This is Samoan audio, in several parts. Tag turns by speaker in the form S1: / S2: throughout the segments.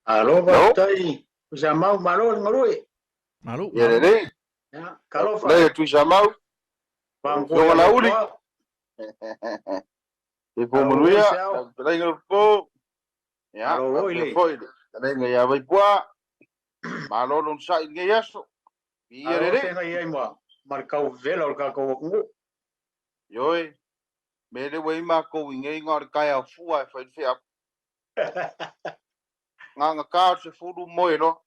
S1: Malo
S2: No.
S1: faafetai Tuisamau, malo le galue.
S3: Malo,
S2: Ia
S3: malo.
S2: lelei.
S1: Ia, talofa.
S2: Lei Tuisamau.
S1: Faamutua
S2: Afioga
S1: le
S2: Laauli.
S1: Atua.
S2: Soifua
S1: Malo
S2: manuia.
S1: foi Seao.
S2: Lau fetalaiga Lofo. Ia,
S1: Malo foi
S2: faapea
S1: le.
S2: foi le fetalaiga ia Vaipua. Malo le onosai i lenei aso. Viia le
S1: Malo
S2: Alii.
S1: feagai ai ma ma le tauvevela o le tatou atunuu.
S2: Ioe, mea lea ua i ai matou i nei na o le taeao fua e fai le feau. Na ona ta o le 10 moe loa.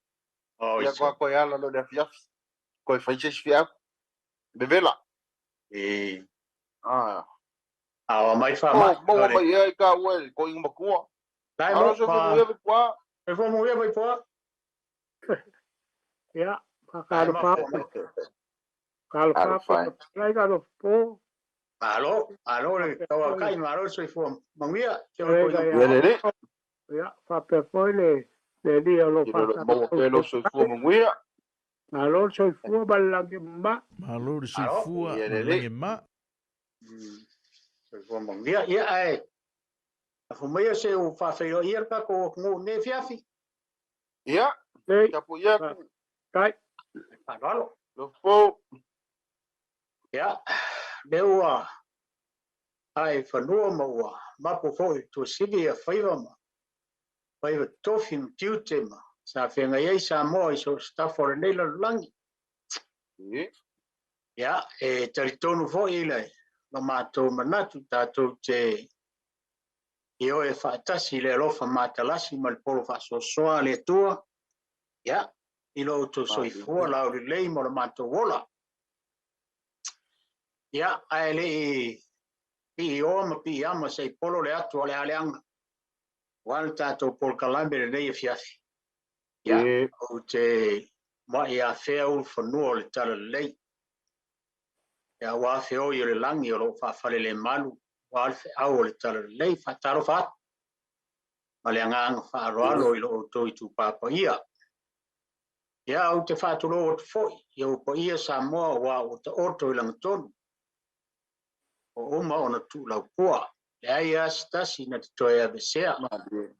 S1: Oi
S2: Ia
S1: so.
S2: toe toe ala loa i le afiafi. Toe fai se isi feau. Vevela.
S1: E
S2: Ah.
S1: a o mai
S2: Oh,
S1: faamai.
S2: maua
S1: Ore.
S2: mai ea i taua e le toeaina matua.
S1: Lai
S2: Malo
S1: mo
S2: soifua
S1: ma
S2: manuia Vaipua.
S1: soifua manuia Vaipua.
S4: Ia,
S1: Lai
S4: faatalofa
S1: ma
S4: atu,
S1: mai.
S4: talofa atu
S2: Alofa e.
S4: fetalai Alofapo,
S1: Malo, malo le
S4: faapea foi
S1: tauakai, malo le soifua manuia. Se o le
S4: fetalaiga
S1: toeaina
S4: ia
S2: Ia
S1: matua.
S2: lelei.
S4: Ia, faapea foi le le alii o lo o
S2: Ia le maua pea lou
S4: faatalofa
S2: soifua manuia.
S4: Malo le soifua ma le lagi mama.
S3: Malo le
S1: Malo.
S3: soifua
S2: Ia
S3: ma le
S2: lelei.
S3: lagi ma.
S1: Soifua manuia. Ia ae lafo maia se ua faafeiloai le tatou atunuu i lenei afiafi.
S2: Ia,
S4: Lei,
S2: tapuai atu.
S4: faafetai.
S1: Faaaloalo.
S2: Lofo.
S1: Ia, lea ua ae fanua ma ua mapu foi i le tuasivi ia faiva ma faiva tofi ma tiute ma sa feagai ai Samoa i so o se tafa o lenei lalolagi.
S2: Ia.
S1: Ia, e talitonu foi i le lo matou manatu tatou te ioe faatasi i le alofa matalasi ma le polo faasoasoa a le Atua, ia, i lo outou soifua laulelei ma lo matou ola. Ia, ae le i piioa ma piiama se i polo le atu o le aleaga, aua le tatou polokalame lenei afiafi. Ia,
S2: Ia.
S1: ou te muai afea ulufanua o le talalelei. Ia, aua feoi o le lagi o lo o faafalelemalu, aua le feau o le talalelei, faatalofa atu ma le agaga faaaloalo i lo outou itupa paia. Ia, ou te faatulou atu foi i ou paia Samoa aua ua taoto i lagatonu, ua uma ona tuulaupua, leai lava se tasi na te toe avesea.
S2: Malie.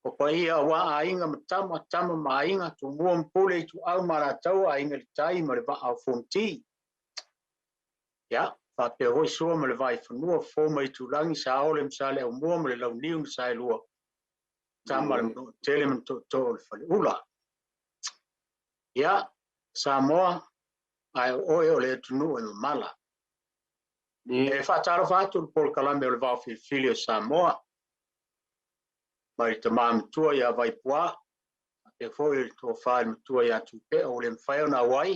S1: O paia aua aiga ma tama, tama ma aiga, Tumua ma Pule, Ituau ma Alataua, Aiga i le Tai ma le Vaa o Fonoti. Ia, faapea foi Sua ma le Vaifanua, Fofo ma Itulagi, Saole ma Saleaaumua ma le Launiu na Saelua, Tama le
S2: Ia.
S1: Manuatele ma le Tootoo o le Faleula. Ia, Samoa, ae o oe o le atunuu e mamala.
S2: Ia.
S1: E faatalofa atu le polokalame o le Vao Filifili o Samoa, mai le tamā matua ia Vaipua, faapea foi le tofa i le matua ia Tupea ua le mafai ona auai,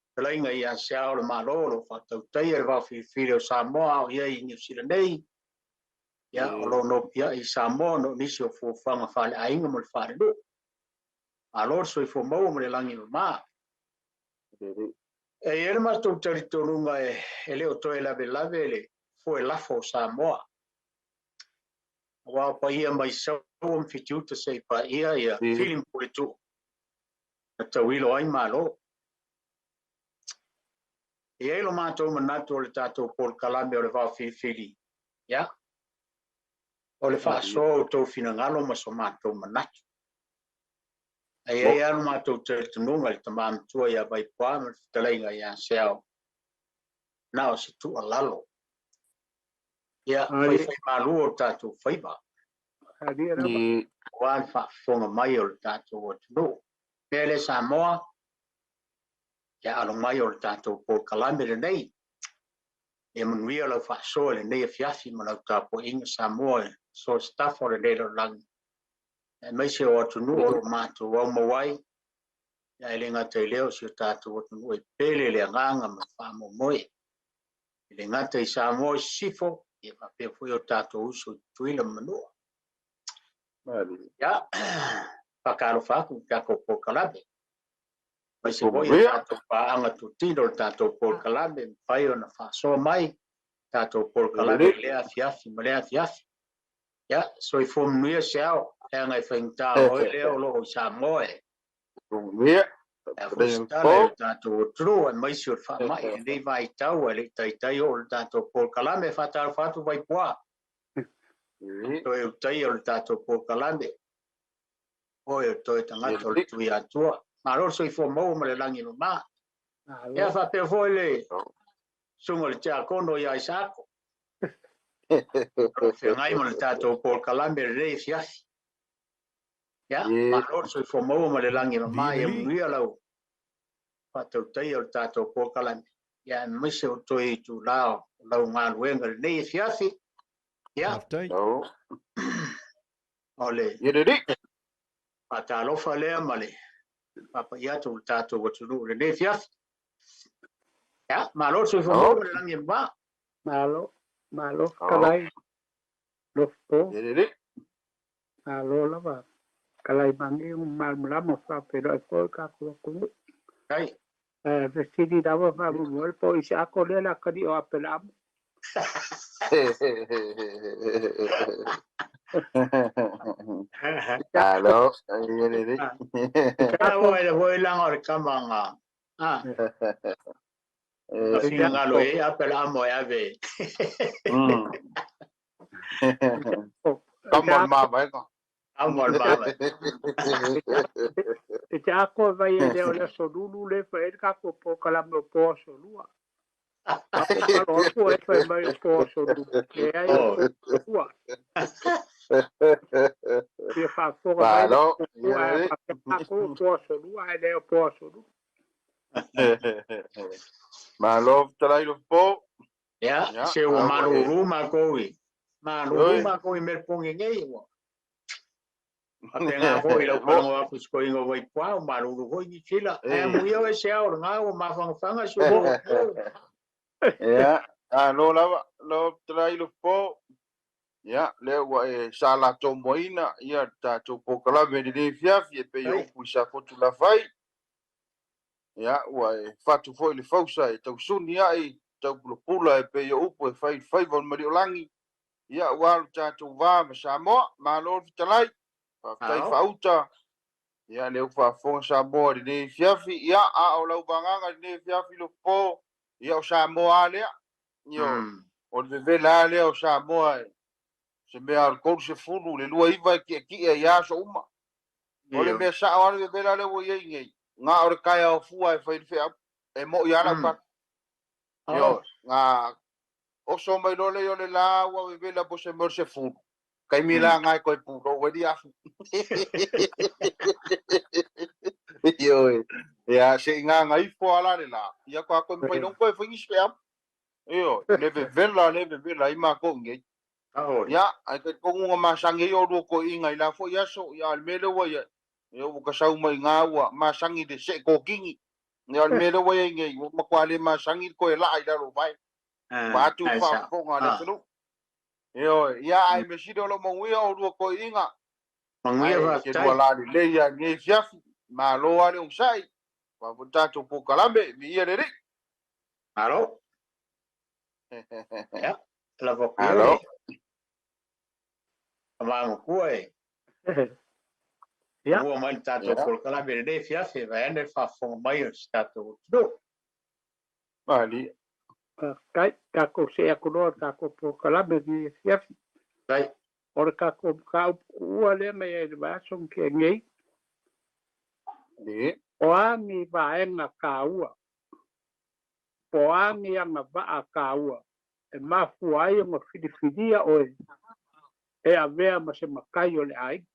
S1: fetalaiga ia Seao o le Malo o lo o faatautaia le Vao Filifili o Samoa a o i ai i Niu Sila nei, ia, o
S2: Ia.
S1: lo o nopiai i Samoa ona o nisi o fuafuaga faaleaiga ma le faalenuu. Malo le soifua maua ma le lagi mama.
S2: Lelei.
S1: E i ai le matou talitonuga e le o toe lavelave le foe lafo o Samoa, aua o paia mai Saua ma Fitiuta seia paia ia
S2: Ia.
S1: Fili ma Puletuu na tauilo ai Malo. E i ai lo matou manatu o le tatou polokalame o le Vao Filifili, ia, o le
S2: Malie.
S1: faasoa o outou finagalo ma so matou manatu. Ae i ai
S2: Mo.
S1: lava lo matou talitonuga i le tamā matua ia Vaipua ma le fetalaiga ia Seao, na o se tuualalo. Ia,
S4: Malie,
S1: faifaimalu o tatou faiva,
S4: malie lava.
S2: Ia.
S1: aua le faafofoga mai o le tatou atunuu. Mea lea Samoa, ia alo mai o le tatou polokalame lenei. Ia manuia lau faasoa i lenei afiafi ma lau tapuaiga Samoa e so o se tafa o lenei lalolagi, aemaise o atunuu o lo o matou aumau ai, ia e le gata i lea o si o tatou atunuu e pele le agaga ma le faamoemoe. E le gata i Samoa i Sisifo, ia faapea foi o tatou uso i Tutuila ma Manua.
S2: Malie.
S1: Ia, faatalofa atu i le tatou polokalame. Aemaise
S2: Soifua
S1: foi o
S2: manuia.
S1: tatou paaga totino o le tatou polokalame, e mafai ona faasoa mai tatou polokalame i
S2: Lelei.
S1: lea afiafi ma lea afiafi. Ia, soifua manuia Seao, leaga e faigata o oe lea o lo o i Samoa e
S2: Soifua manuia.
S1: a foi
S2: Fetalaiga
S1: se tala i
S2: Lofo.
S1: le tatou atunuu, aemaise o le faamai i lenei vaitau ae le i taitai oo le tatou polokalame. Faatalofa atu Vaipua,
S2: Ia.
S1: toe utaia o le tatou polokalame. Oe o toe tagata o le Tuiatua. Malo le soifua maua ma le lagi e mama. Ia
S4: Malo.
S1: faapea foi le susuga o le Tiakono ia Isaako. O feagai ma le tatou polokalame lenei afiafi. Ia, malo le soifua maua ma le lagi e mama, ia manuia lau faatautaia o le tatou polokalame. Ia aemaise o toe itula o lau galuega lenei afiafi. Ia, o le faatalofa lea ma le faapaia atu o le tatou atunuu lenei afiafi. Ia, malo le soifua maua ma le lagi e mama.
S4: Malo. Malo fetalai. Lofopo. Malo lava. Kalai magi malamalama faafeiloai foi tatou atunuu.
S1: Ai.
S4: Ae fesili lava faamolemole po o Isaako lea le atalii o Apelaamu.
S2: Alo.
S1: Isaako le foi langa o le kama nga. Ah. Finagalo e Apelaamu e ave.
S2: Kama mama e.
S1: Kama mama.
S4: Isaako vai e leo le aso lulu le fa e le tatou polokalame o po aso lua. Ako alo e fai mai o po aso lulu. Leai o po aso lua. Fia faafofoga mai le atunuu ae faapea tatou po aso lua ae le o po aso lulu.
S2: Malo fetalai Lofopo.
S1: Ia, se ua malulu makou i. Malulu makou i Melbourne nei ua. Faapena foi lau palagoa atu i se koiga o Vaipua, ua malulu foi Niu Sila. Ae amuia oe se ao o lena ua mafanafana si ou.
S2: Ia, malo lava, lau fetalai Lofopo. Ia, lea ua e sa latou moaina ia le tatou polokalame i lenei afiafi e pei o upu i Safotu Lafai. Ia, ua e fatu foi le fausa e tausuni ai taupulapula e pei o upu e fai i le faiva o le Maliolagi. Ia, ua alu tatou va ma Samoa. Malo le fetalai. Faafetai faauta. Ia, lea ua faafofoga Samoa i lenei afiafi. Ia, a o lau vagaga i lenei afiafi Lofopo, ia o Samoa lava lea. Ia, o le vevela lava lea o Samoa e se mea o le 30, le 29 e tietie ai aso uma. O le mea sao lava le vevela lea ua i ai nei, na o le taeao fua e fai le feau, e moi lava lau tala. Ioe, na oso mai loa lea o le la ua vevela po se mea o le 10, taimi la na e toe pulou ai le afu. Ioe, ia se i gagaifo lava la le la, ia faatoa toe mafai loa ona toe fai nisi feau. Ioe, le vevela le vevela ai matou i nei. Ia, ae talitonu na masani ai oulua toeaiina i la foi aso, ia a o le mea lea ua i ai, ia ua ta sau mai i ina ua masani le see tokini. Ia o le mea lea ua i ai nei, ua matua le masani le toe laa i lalo o vae. Vaeatu le faafofoga a le atunuu. Ioe, ia ae mea sili o lo o manuia oulua toeaiina.
S1: Manuia
S2: Ae
S1: faafetai.
S2: te lua lalelei lava i lenei afiafi. Malo lava le onosai. Aua foi le tatou polokalame, viia le Alii.
S1: Malo. Ia, lava ku
S2: Malo.
S1: e. Tama matua e.
S4: Ia.
S1: Mua mai le tatou polokalame i lenei afiafi e vaeane le faafofoga mai o si tatou atunuu.
S2: Malie.
S4: Faafetai, tatou see atu loa i le tatou polokalame i lenei afiafi.
S1: Faafetai.
S4: O le tatou mataupu tuua lea na i ai i le vaiaso na tea nei. O a ni vaega taua po o a ni agavaa taua e mafua ai ona filifilia oe e avea ma se matai o le aiga.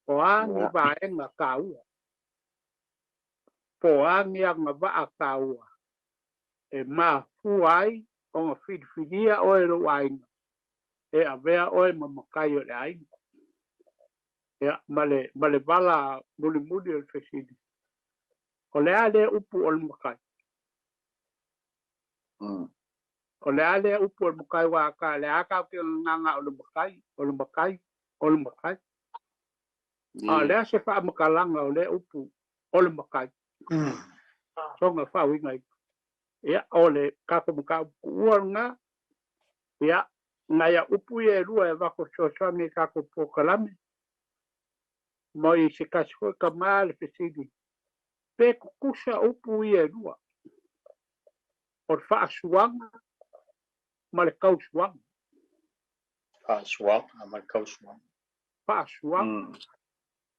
S4: O a ni vaega taua po o a ni agavaa taua e mafua ai ona filifilia oe e lou aiga e avea oe ma matai o le aiga. Ia, ma le, ma le vala mulimuli o le fesili, o le a lea upu o le matai? O le a lea upu o le matai aua ka le a tatou te gagana o le matai, o le matai, o le matai. A o le a se faamatalaga o lea upu o le matai? Sona faauiga ia. Ia, o le tatou mataupu tuua lena, ia, nai au upu ia e lua e avatu e fesoasoani i tatou polokalame, mai se tasi foi tama le fesili, pe tutusa upu ia e lua, o le faasuaga ma le tausuaga.
S1: Faasuaga ma le tausuaga.
S4: Faasuaga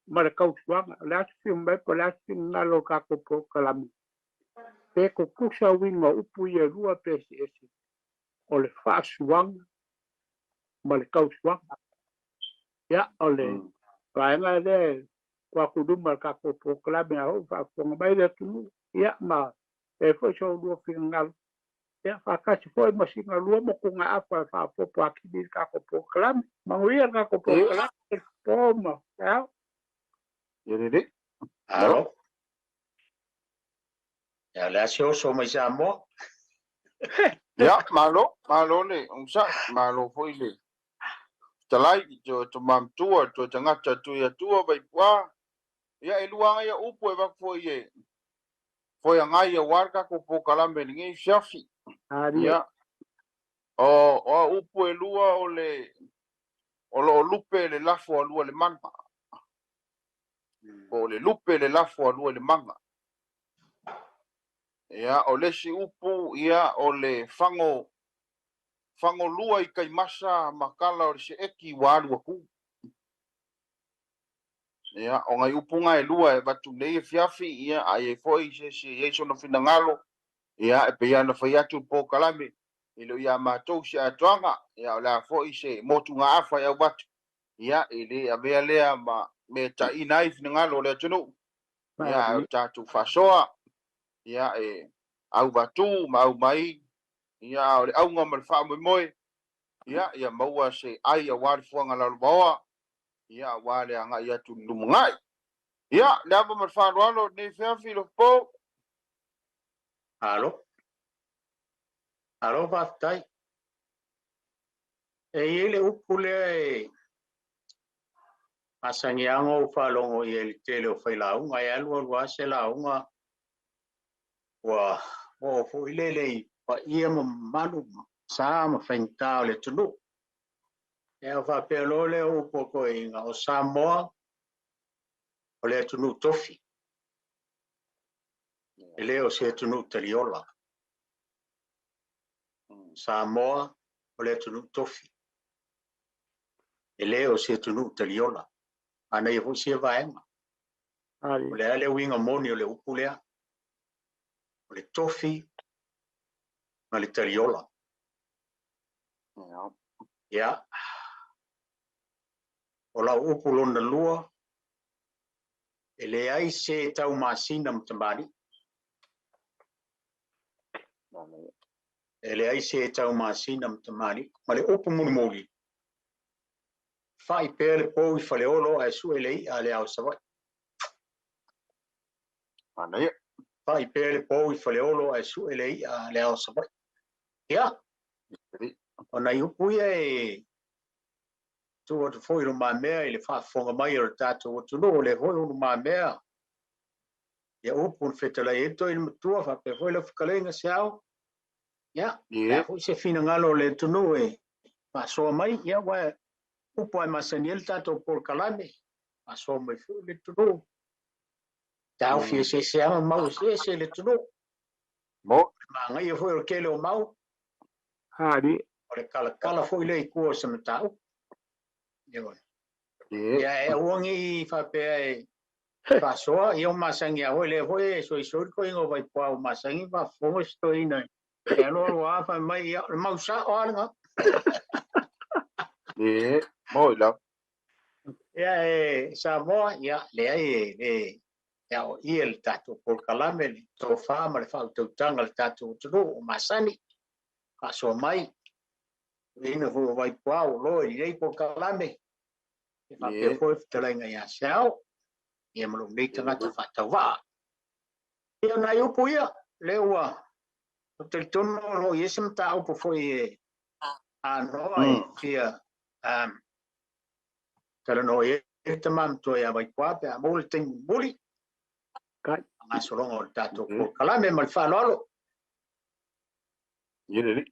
S4: Ma le tausuaga o le a se fiu mai po o le a se finagalo o le tatou polokalame pe tutusa uiga o upu ia e lua pe eseese o le faasuaga ma le tausuaga. Ia o le vaega lea e tuu atu i luma i le tatou polokalame a oo faafofoga mai le atunuu ia ma e foi so oulua finagalo ia faatasi foi ma sina lua motugaafa e faaopoopo atili i le tatou polokalame. Manuia le tatou polokalame i le po ma taeao.
S2: Ia lelei.
S1: Alo. Ia o le a se oso mai Samoa.
S2: Ia, malo, malo le onosai, malo foi le fetalai i toe tama matua, toe tagata tui atua Vaipua. Ia, e lua lava ia upu e avatu foi e foe agai aua le tatou polokalame i lenei afiafi. Ia, o a upu e lua o le o lo o lupe le lafo a lua i le maga. Po o le lupe le lafo a lua i le maga. Ia, o le isi upu, ia, o le fago fagolua i taimasa ma tala o le seeti ua alu atu. Ia, o nai upu na e lua e avatu nei afiafi, ia, a i ai foi se isi e i ai sona finagalo, ia, e pei lava ona fai atu le polokalame, e le o ia matou se atoaga, ia, o le a foi se motugaafa e avatu, ia, e le avea lea ma mea e taina ai finagalo o le atunuu, ia, ae o le tatou faasoa, ia, e auvatū ma aumai, ia, a o le auga ma le faamoemoe, ia, ia maua se ai aua le fuaga lalovaoa, ia, aua le agai atu i le lumanai. Ia, le ava ma le faaaloalo i lenei afiafi Lopo.
S1: Malo. Malo faafetai. E i ai le upu lea e masani lava ona ou faalogo i ai i le tele o failauga, e alu alu lava se lauga ua oo foi lele i paia ma mamalu ma sa ma faigata o le atunuu. Ia faapea loa lea o upu a toeaiina, o Samoa o le atunuu tofi, e le o se atunuu taliola. Samoa o le atunuu tofi, e le o se atunuu taliola. Manaia foi sia vaega. O le a le uiga moni o le upu lea? O le tofi ma le taliola. Ia, o lau upu lona lua, e leai se taumasina ma tamalii. E leai se taumasina ma tamalii. Ma le upu mulimuli, fai pea le pou i Faleolo ae sue le i'a a le ao Savaii.
S2: Manaia.
S1: Fai pea le pou i Faleolo ae sue le i'a a le ao Savaii. Ia, o nai upu ia e tuu atu foi i lumamea i le faafofoga mai o le tatou atunuu, o lea foi ua lumamea ia upu na fetalai ai toeaina matua faapea foi lau fetalaiga Seao. Ia, o le a foi se finagalo o le atunuu e faasoa mai, ia aua upu lava e masani ai le tatou polokalame, faasoa mai foi le atunuu. Taofi eseese lava ma mau eseese le atunuu.
S2: Mo.
S1: Manaia foi o le tele o mau.
S4: Ali.
S1: O le talatala foi lea i tua o se mataupu. Ia e aua ne i faapea e faasoa, ia o masani lava foi lea foi e soisoi le toeaina o Vaipua ua masani ona faafofoga si toeaina e alu alu lava fai mai, ia o le mau sao lava lena.
S2: Ie, moi lava.
S1: Ia e Samoa, ia leai e le e aoaia le tatou polokalame, le tofa ma le faautautaga a le tatou atunuu o masani, faasoa mai. Toeaina foi o Vaipua ua loa i lenei polokalame, e faapea foi le fetalaiga ia Seao, ia ma lou nei tagata faatauvaa. Ia o nai upu ia, lea ua ou talitonu o lo o i ai se mataupu foi e anoa e fia talanoa i ai le tama matua ia Vaipua pe a maua le taimi mulimuli.
S4: Kai.
S1: Gasologa o le tatou polokalame ma le faaaloalo.
S2: Ia lelei.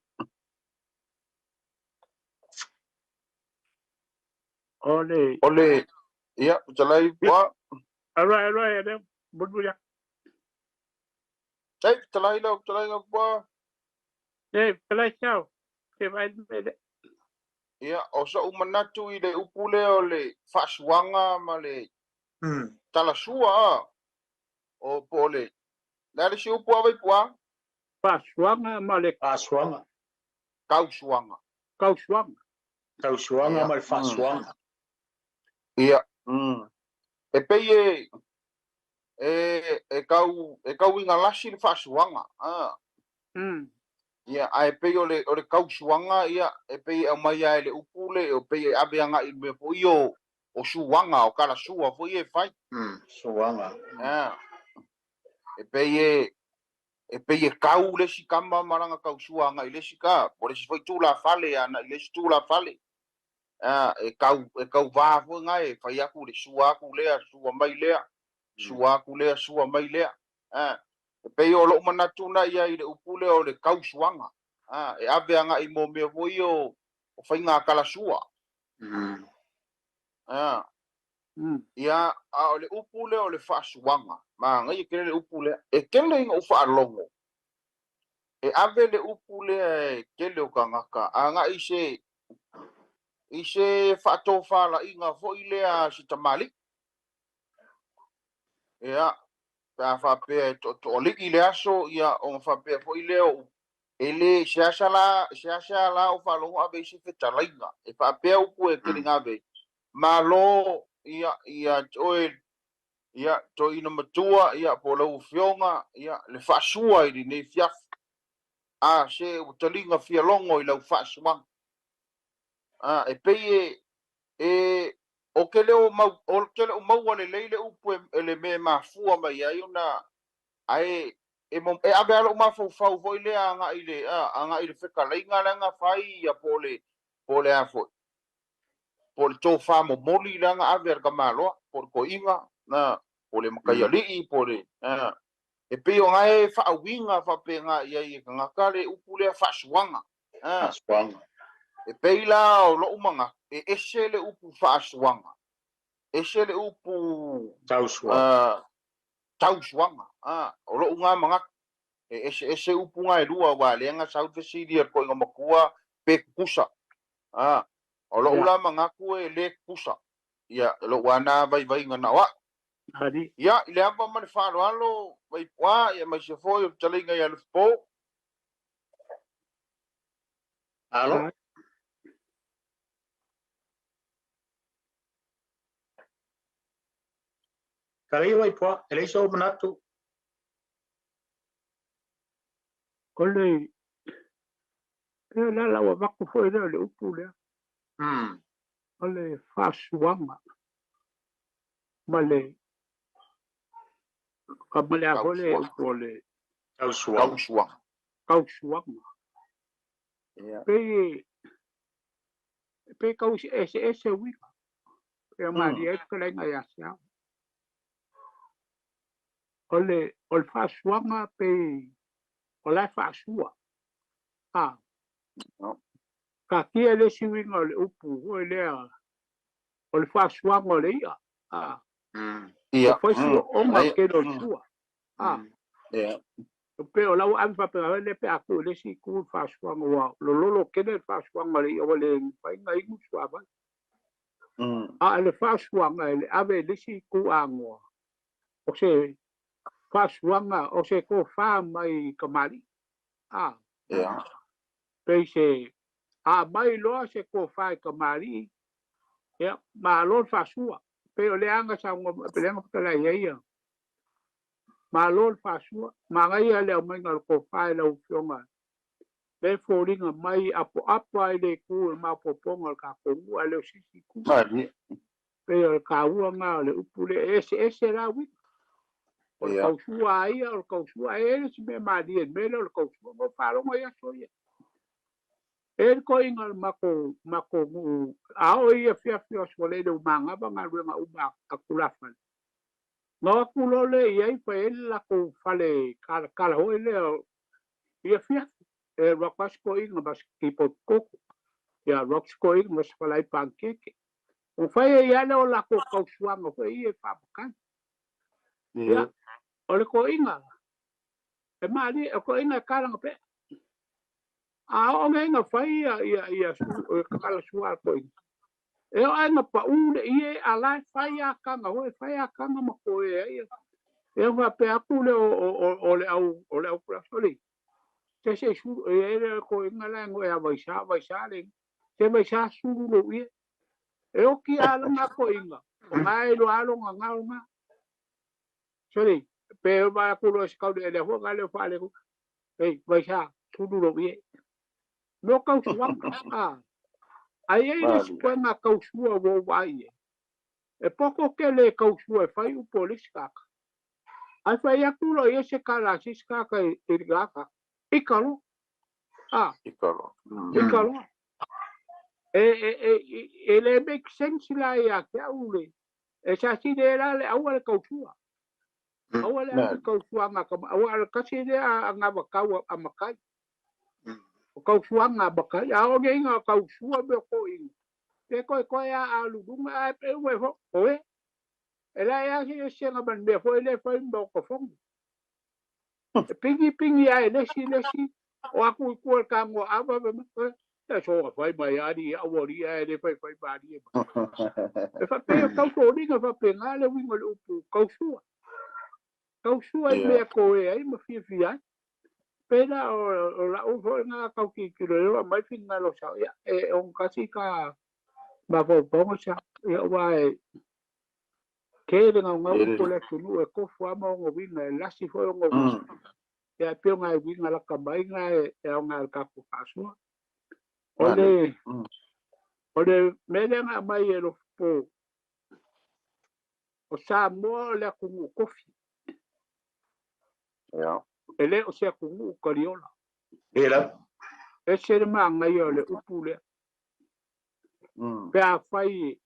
S4: O le
S2: O le ia fetalai Pua.
S4: Alright, alright, lea mulimuli atu.
S2: Ei, fetalai lau fetalaiga Pua.
S4: E, fetalai Seao, se vaai le mea lea.
S2: Ia, o so'u manatu i le upu lea o le faasuaga ma le Talasua a o po o le le a le isi upu a Vaipua?
S4: Faasuaga ma le
S1: Faasuaga.
S2: Tausuaga.
S4: Tausuaga.
S1: Tausuaga ma le faasuaga.
S2: Ia. E pei e e tau e tau igalasi le faasuaga. Ia, ae pei o le tausuaga, ia, e pei e aumai lava e le upu le, o pei e ave agai i mea foi o suaga, o kalasua foi e fai.
S1: Suaga.
S2: E pei e kau le isi kama ma lana tausua agai i le isi ka, po o le isi foi tulafale agai i le isi tulafale. E tauvā foi na e fai atu le sua atu lea, sua mai lea, sua atu lea, sua mai lea. E pei o lou manatu na ia i le upu lea o le tausuaga. E ave agai mo mea foi o faiga kalasua. Ia, a o le upu lea o le faasuaga, manaia tele le upu lea. E tele ina ou faalogo, e ave le upu lea e tele o tagata agai i se faatofalaiga foi lea si tamalii. Ia, pe a faapea e toatoalii le aso, ia, ona faapea foi lea e le se asa la o faalogo ave i se fetalaiga. E faapea upu e tele na ave. Malo, ia, ia, oe, ia, toina matua, ia, po lau afioga, ia, le faasua i lenei fiafi. A, se ua taliga fialogo i lau faasuaga. E pei e o ke leo mau, o ke leo maua le lei le upu e le me mafua mai ai ona ae e ave alo mafaufau foi lea agai i le agai i le fetalaiga lea fai, ia, po le a foi, po le tofa momoli lea ave al kamaloa, po le koiga na, po le makaialii, po le e pei o ngai faauiga faapena ia i tagata le upu lea faasuaga.
S1: Faasuaga.
S2: E pei la o lou manatu, e ese le upu faasuaga, ese le upu
S1: tausuaga.
S2: Tausuaga. O lou ngā manatu, e ese ese upu ngā e lua, wa lea ngā sau fesili a le koiga matua pe kukusa. O lou la manatu e le kukusa. Ia, lou ana vaivaiga na oa. Ia, i le ava ma le faaaloalo Vaipua, ia mai se foi o fetalaiga ia Lufipo.
S1: Alo. Kalei Vaipua, e leai sou manatu.
S4: O le e la la ua vaku foi lea o le upu lea. O le faasuaga ma le ka ma le a foi le upu o le
S1: tausuaga.
S4: Tausuaga. Pei pe kau ese ese uiga. Pe malie ai fetalaiga ia se ao. O le faasuaga pe o la e faasua. Ka tia le isi uiga o le upu foi lea o le faasuaga o le i'a.
S2: Ia.
S4: O fai suaoga tele o le sua. Pe o lau ave faapena le pe a tuu i le isi itu le faasuaga ua lololo tele le faasuaga o le i'a ua le mafai ona inu suavai. A le faasuaga e le ave i le isi itu agoa, o se faasuaga o se tofa mai kamali'i. Pei se a mai loa se tofa i kamali'i, ia, malo le faasua. Pei o le aga saunoa, pe le aga fetalai ai ia. Malo le faasua. Manaia le aumaiga o le tofa i lau afioga. Le foliga mai apoapo ai le itu o le maopoopoga o le tatou nuu ae le o se isi itu. Pei o le taua na o le upu lea, e eseese la uiga. O le tausua a ia, o le tausua, e i ai le isi mea malie i le mea lea o le tausua. Na ou faalogo i aso ia. E le toeaiina o le matou nuu, a oo i afiafi o aso le manava galuega uma a tulafale. Na o atu loa lea i ai fai ai le latou fale kalakala foi lea i afiafi. E alu atu lava si toeaina ma si tipoti koko. Ia alu atu si toeaina ma si falai pankeke. O fai ai lava lea o latou tausuaga foi ia e faamatai. Ia, o le toeaina, e malie, o toeaina e kalaga pea. A oo nei ina fai ia ia ia su, kalasua a le toeaina. E o ai na pa ule ie a lai fai a kanga hoi fai a kanga ma koe ai. E wa pe aku le o le au o le au kula soli. Se se su e le ko inga la ngo e a vaisa vaisa le. Se vaisa sulu lo ie. E o ki ala nga ko inga. O ngai lo alo nga nga nga. Soli pe va ku lo skau le le ho nga le fa le ku. Ei vaisa sulu lo ie. No kau suanga. Ah. Ai ai le sikuenga kausua ua ou vaai ai. E poko ke le kausua e fai upu o le isi kaka. Ae fai atu loa ia se kala a se isi kaka i le kaka. Ika loa. Ah.
S2: Ika loa.
S4: Ika loa. E, e, e, e le make sense la ia te au le. E sa sile la le aua le kausua. Aua le au kausuanga ka aua le kasi le a ngava kau a makai. O kausuanga a makai. A o nge inga kausua me ko inga. Pe koe koe a a lulunga a pe ue ho oe. E la e asi e senga man mea foi le fai mo ko fongo. E pingi pingi a e lesi lesi o aku i kua ka ngo ava me e so fai mai ari a wori a le fai fai mari e. E fa pe o kausoringa fa pe ngā le wingo le upu kausua. Kausua i mea ko e ai ma fiafia ai. Pena o la u foi ngā kau ki ki ro mai finga lo sa ia e on kasi ka ma fo pongo sa ia wa e ke le ngau ngau ko le tunu e ko fua ma ngo winga e lasi foi ngo winga. Ia pe ngai winga la ka mai ngai e o ngai ka ku fasua. O le o le mele nga mai e lo po o Samoa o le atunuu kofi.
S2: Ia.
S4: E le o se atunuu kariola.
S1: E la.
S4: E se le maagaia o le upu lea. Pe a fai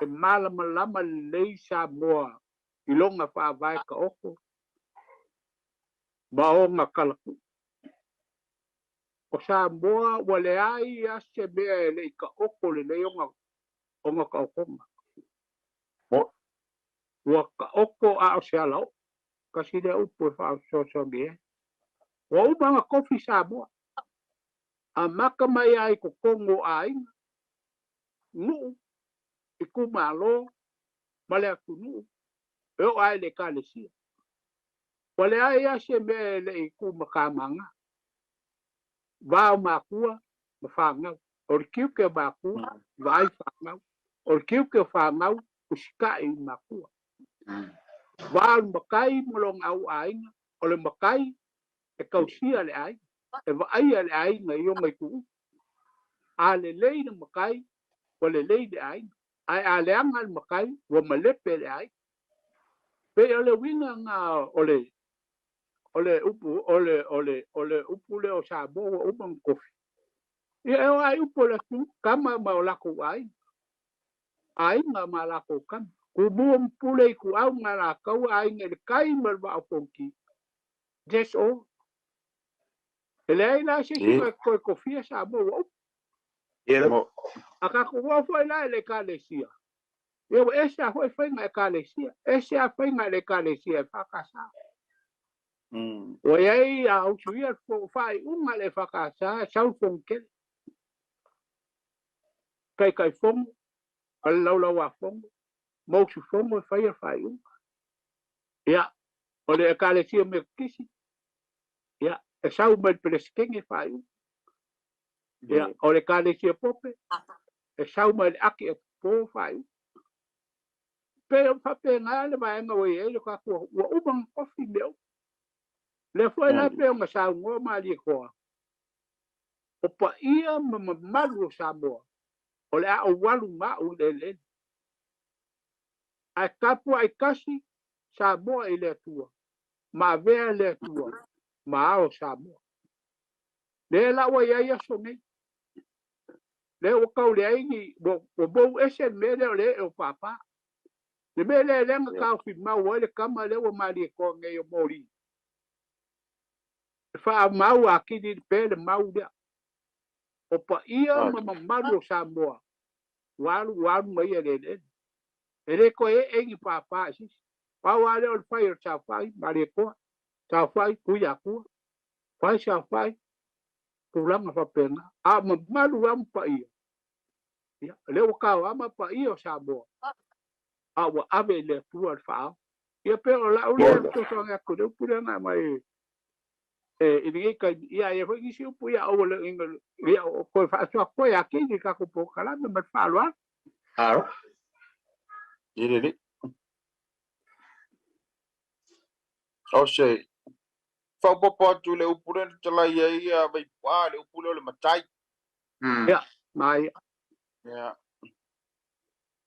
S4: e malamalama lelei Samoa i lona faavae taoto ma ona kalakuu. O Samoa ua leai lava se mea e le i taoto lelei ona taotoga. Ua taoto a o se alaoo. Kasi lea upu e faasoasoagia ai. Ua uma ona kofi Samoa. Amata mai lava i totonu o aiga, nuu, itumalo ma le atunuu e oo lava i le ekalesia. Ua leai lava se mea e le i tumatamaga. Va o makua ma fanau. O le tiute o makua, vaai fanau. O le tiute o fanau, usitai i makua. Va o le matai ma lona au aiga, o le matai e tausia le aiga, e vaaia le aiga i ona ituutu. A lelei le matai, ua lelei le aiga. Ae a leaga le matai, ua malepe le aiga. Pei o le uiga na o le o le upu o le o le o le upu lea o Samoa ua uma ona kofi. Ia e o ai upu o le atunuu, tama ma o latou aiga. Aiga ma latou tama. Tumua ma pule ituau ma latou aiga i le tai ma le vaa o Fonoti. That's all. E leai la se isi na toe kofia Samoa ua uma. A tatou o foi la i le ekalesia, ia ua ese lava foi faiga ekalesia, ese lava faiga i le ekalesia EFKS. Ua i ai a usuia le faaiuga a le EFKS e sau le Fonotele, Taitaifono ma le Laulauafono ma usufono e faia le faaiuga. Ia, o le ekalesia Metotisi, ia, e sau mai le Peresetene faaiuga. Ia, o le ekalesia Pope, e sau mai le ake o po faaiuga. Pe o faapena le vaega ua i ai le tatou ua uma ona tofi mea uma. Lea foi la pei ona saunoa Malietoa, o paia ma mamalu o Samoa, o le a ou alu ma au i le eleele. Ae tapuai tasi Samoa i le Atua, ma avea le Atua ma ao Samoa. Lea la ua i ai aso nei. Lea ua tau leai ni, ua mou ese le mea lea o le ee o pāpā. Le mea lea lea na taofi mau ai le tama lea ua Malietoa nei o Moli. E faamau atili pea le mau lea. O paia ma mamalu o Samoa, ua alu ua alu mai ia i le eleele. E le toe ee ni pāpā i se isi. Pau lava lea o le fai o le saofai, Malietoa, saofai, Tuiatua, fai saofai, tulaga faapena. A o mamalu lava ma paia, Ia, o lea ua kaoama paia o Samoa, a ua ave i le Atua le faaao. Ia pe o lau lea fesoasoani atu i le upu lea na aumai e i lenei taimi. Ia e i ai foi nisi upu ia aua le ia o toe faasoa atu ai atili i le tatou polokalame ma le faaaloalo.
S1: Alo.
S2: I lelei. O se faaopoopo atu i le upu lea na talai ai ia Vaipu'a, le upu lea o le matai.
S4: Ia, maia.
S2: Ia.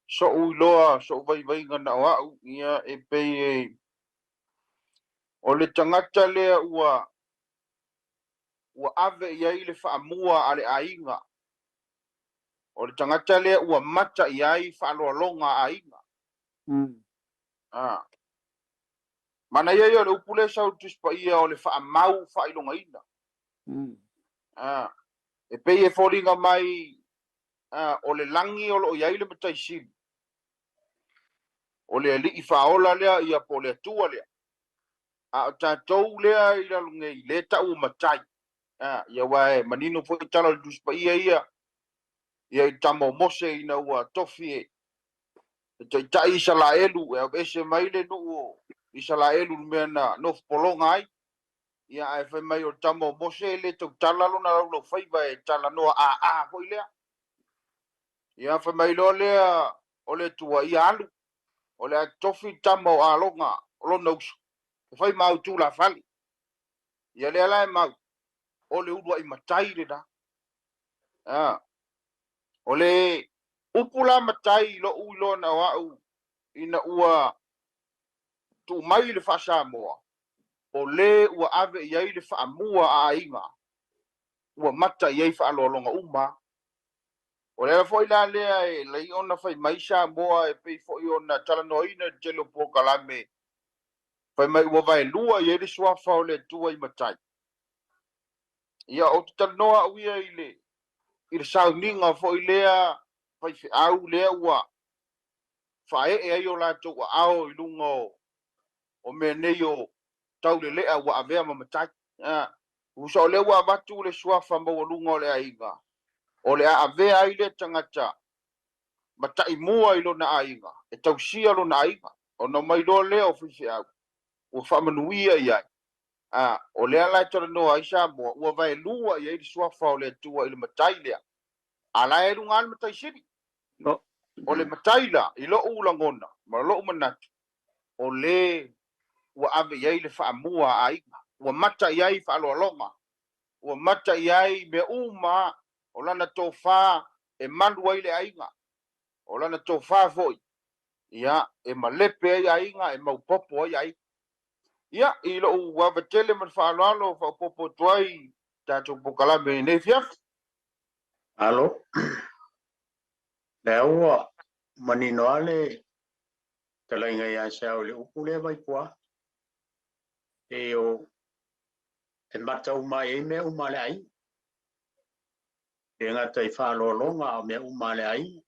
S2: So'u iloa, so'u vaivaiga na o a'u, ia e pei e o le tagata lea ua ua ave i ai le faamua a le aiga. O le tagata lea ua mata i ai faaaloaloga a aiga. Manaia ia o le upu lea e sau i le Tusi Paia o le faamau faailogaina. E pei e foliga mai o le lagi o lo o i ai le Matai Sili, o le Alii Faaola lea ia po o le Atua lea. A o tatou lea i lalo nei, lea e tau o matai. Ia aua e manino foi tala o le Tusi Paia ia, ia i le tama o Mose ina ua tofi e taitai Isalaelu e aveese mai le nuu o Isalaelu i le mea na nofopologa ai. Ia ae fai mai o le tama o Mose e le tautala lona laulaufaiva e talanoa aa foi lea. Ia fai mai loa lea o le Atua ia alu, o le a tofi le tama o Aloga o lona uso e fai ma au tulafale. Ia lea la e mau, o le uluai matai lena. O le upu la matai i lo'u iloa na o a'u ina ua tuu mai le faa-Samoa, o le ua ave i ai le faamua a aiga, ua mata i ai faaaloaloga uma. O le ala foi la lea e lai ona fai mai Samoa e pei foi ona talanoaina i le tele o polokalame, fai mai ua vaelua i ai le suafa o le Atua i matai. Ia ou te talanoa au ia i le sauniga foi lea faifeau lea ua faaee ai o latou aao i luga o mea nei o taulelea ua avea ma matai. Usa o lea ua avatu le suafa maualuga o le aiga, o le a avea ai le tagata mataimua i lona aiga, e tausia lona aiga, ona mai loa lea o faifeau, ua faamanuia i ai. O lea la e talanoa ai Samoa, ua vaelua i ai le suafa o le Atua i le matai lea. A la e luga le matai sili. O le matai la, i lo'u lagona ma lo'u manatu, o le ua ave i ai le faamua a aiga, ua mata i ai faaaloaloga, ua mata i ai mea uma, o lana tofā e malu ai le aiga, o lana tofā foi, ia, e malepe ai aiga, e maupopo ai aiga. Ia, i lo'u avatele ma le faaaloalo faaopoopo atu ai tatou polokalame i lenei afiafi.
S1: Alo. Lea ua manino lava le talaiga ia se au i le upu lea Vaipua. E o e mata uma ai mea uma a le aiga. E gata i faaaloaloga a o mea uma a le aiga.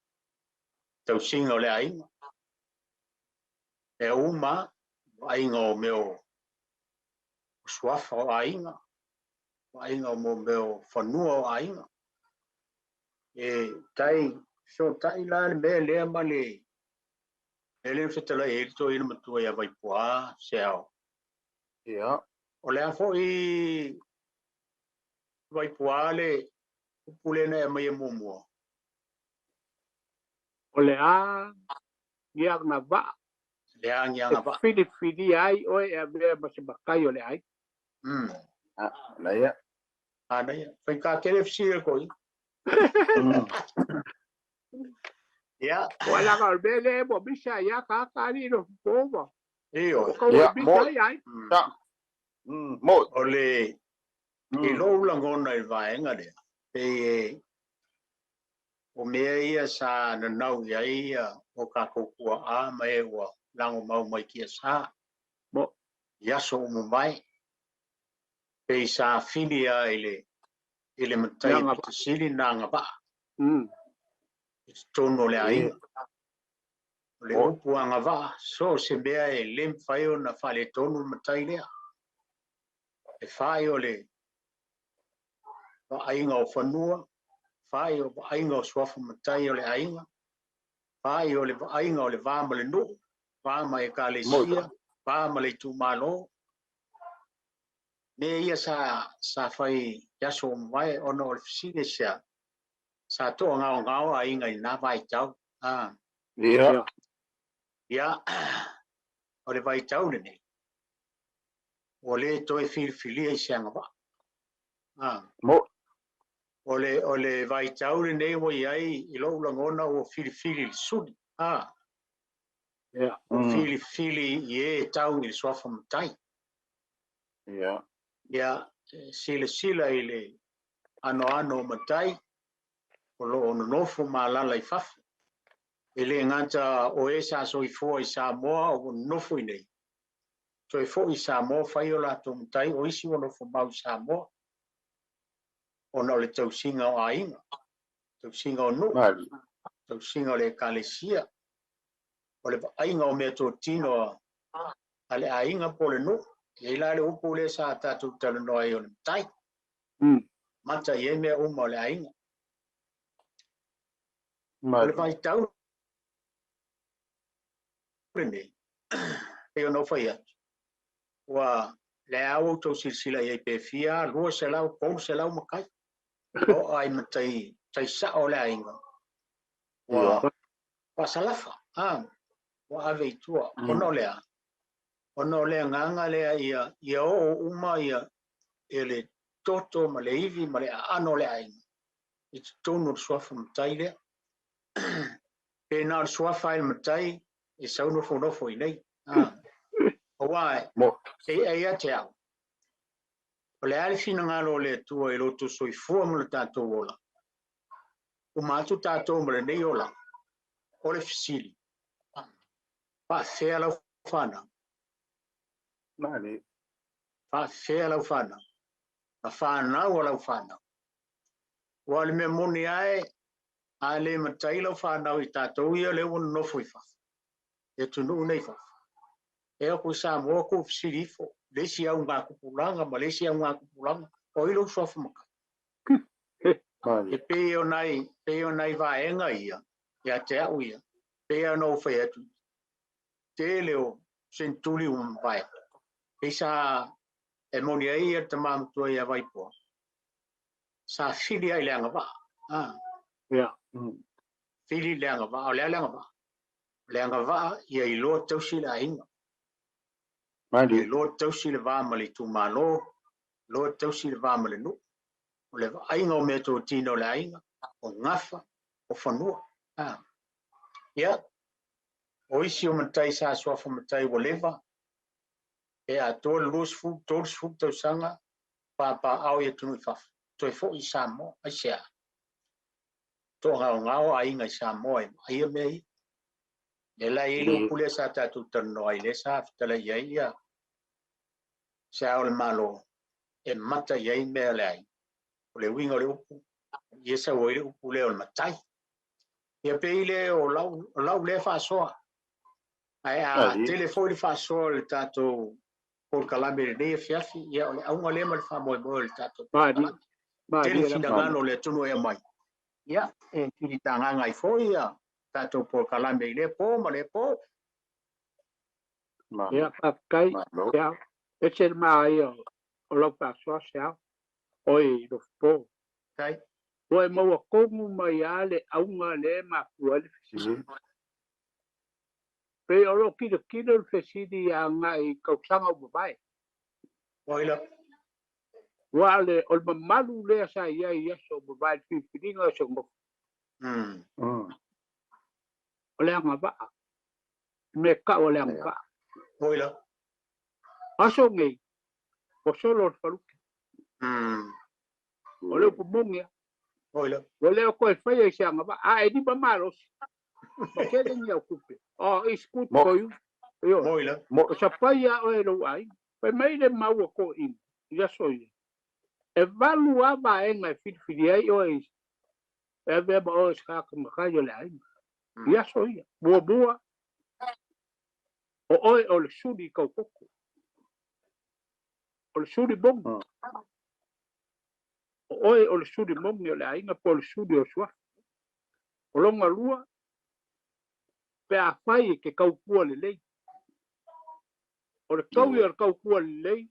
S1: Tausiga o le aiga. Mea uma, aiga o mea o suafa o aiga, aiga o mea o fanua o aiga. E tai so tai la le mea lea ma le mea lea fetalai ai le toeaina matua ia Vaipua Seao.
S2: Ia.
S1: O le a foi Vaipua le upu lea na e aumai e muamua.
S4: O le a ni agavaa.
S1: Le a ni agavaa.
S4: E filifilia ai oe e avea ma se matai o le aiga.
S2: La ia.
S1: Manaia. Faigata tele fesili a le. Ia.
S4: O la ka o le mea lea e mo misa ia ka ka ali no poma.
S1: Ioe.
S4: O ka ua misa ai ai.
S2: Ya. Mo.
S1: O le i lou lagona i le vaega lea, pei e o mea ia sa nanau i ai o tatou tuaa ma e ua lagomau mai tiasa.
S4: Mo.
S1: I aso uma mai. Pei sa fili lava i le matai pito sili na agavaa. I totonu o le aiga. O le upu agavaa, so o se mea e le mafai ona faaletonu le matai lea. E fai o le vaaiga o fanua, Fa'i o vaaiga o suafa matai o le aiga, fa'i o le vaaiga o le va ma le nuu, va ma ekalesia, va ma le itumalo. Mea ia sa fai i aso ua mavae ona o le fesili sea sa to'agaogao aiga i lena vaitau.
S2: Ia.
S1: Ia, o le vaitau lenei, ua lē toe filifilia i se agavaa.
S2: Mo.
S1: O le vaitau lenei ua i ai i lou lagona ua filifili i le suli. Ua filifili i e tau i le suafa matai.
S2: Ia.
S1: Ia, silasila i le anoano o matai o loo nonofo ma alala i fafo. E lē gata o e sa soifua i Samoa o ua nonofo i nei, toe fo'i i Samoa fai o latou matai, o isi ua nofo mau i Samoa ona o le tausiga o aiga, tausiga o nuu, tausiga o le ekalesia, o le vaaiga o mea totino a le aiga po o le nuu. E i la le upu lea sa tatou talanoa ai o le matai. Mata i ai mea uma o le aiga. O le vaitau lenei, pei ona ou fai atu, ua le ua outou silasila i ai pe fia 200, 300 matai. O ai matai tai sa'o o le aiga. Ua faasalafa, ua ave i tua. Ona o lea, ona o le agaga lea ia oo uma ia e le toto ma le ivi ma le aano o le aiga i totonu o le suafa matai lea. Pe na o le suafa ai le matai e sau nofonofo i nei. Aua e ia te au, o le a le finagalo o le Atua i lo outou soifua ma le tatou ola, uma atu tatou ma lenei ola, o le fesili, faafefea lau fanau?
S2: Mali.
S1: Faafefea lau fanau? Ma fanau o lau fanau. Ua o le mea moni ae, a le matai lau fanau i tatou ia lea ua nonofo i fafo, e atunuu nei fafo. E o ku Samoa ku fesili ifo, le isi augatupulaga ma le isi augatupulaga, o ai lou suafa matai?
S2: Mali.
S1: E pei o nai, pei o nai vaega ia, ia te au ia, pei ona ou fai atu, tele o seneturi ua mavae. Pei sa e moni ai ia le tama matua ia Vaipoa, sa fili ai le agavaa.
S4: Ia.
S1: Fili le agavaa, o le a le agavaa? O le agavaa ia iloa tausi le aiga.
S2: Mali.
S1: Ia iloa tausi le va ma le itumalo, iloa tausi le va ma le nuu. O le vaaiga o mea totino o le aiga, o gafa, o fanua. Ia, o isi o matai sa suafa matai ua leva, e atoa le 20, 30 tausaga, papaao i atunuu i fafo, toe fo'i i Samoa, aisea? To'agaogao aiga i Samoa e vaaia mea ia. Lea la e i ai le upu lea sa tatou talanoa ai, lea sa fetalai ai ia se Ao o le Malo, e mata i ai mea o le aiga. O le uiga o le upu, ia sau ai le upu lea o le matai. Ia pei lea o lau lea faasoa. Ae a tele foi le faasoa o le tatou polokalame i lenei afiafi, ia o le auga lea ma le faamoemoe o le tatou polokalame. Tele finagalo o le atunuu e aumai, ia e filitagaga ai foi ia tatou polokalame i lea po ma lea po.
S4: Ia, faafetai. Ia, ese le maia o lau faasoa se ao. Oi, Lofopo.
S1: Tai.
S4: Ua e maua tonu mai lava le auga lea e mafua ai le fesili. Pei o loo tilotilo le fesili agai i tausaga ua mavae.
S1: Oi la.
S4: Ua o le mamalu lea sa i ai i aso ua mavae i le filifiliga o se nofo. O le agavaa. Le mea tau o le agavaa.
S1: Oi la.
S4: Aso nei, ua solo le faluki. O le upu moni lava.
S1: Oi la.
S4: Ua le o toe faia i se agavaa. A e lima malosi. Ma tele ni au tupe. Oh, it's good for you. Ioe.
S1: Oi la.
S4: O sapai a oe lou aiga. Fai mai le mau a toeaina i aso ia. E valu lava vaega e filifili ai oe e avea ma oe o se tagata matai o le aiga. I aso ia. Muamua, o oe o le suli taukoko. O le suli moni. O oe o le suli mogi o le aiga po o le suli o suafa. O lona lua, pe afai e ke kaukua lelei. O le kaui o le kaukua lelei,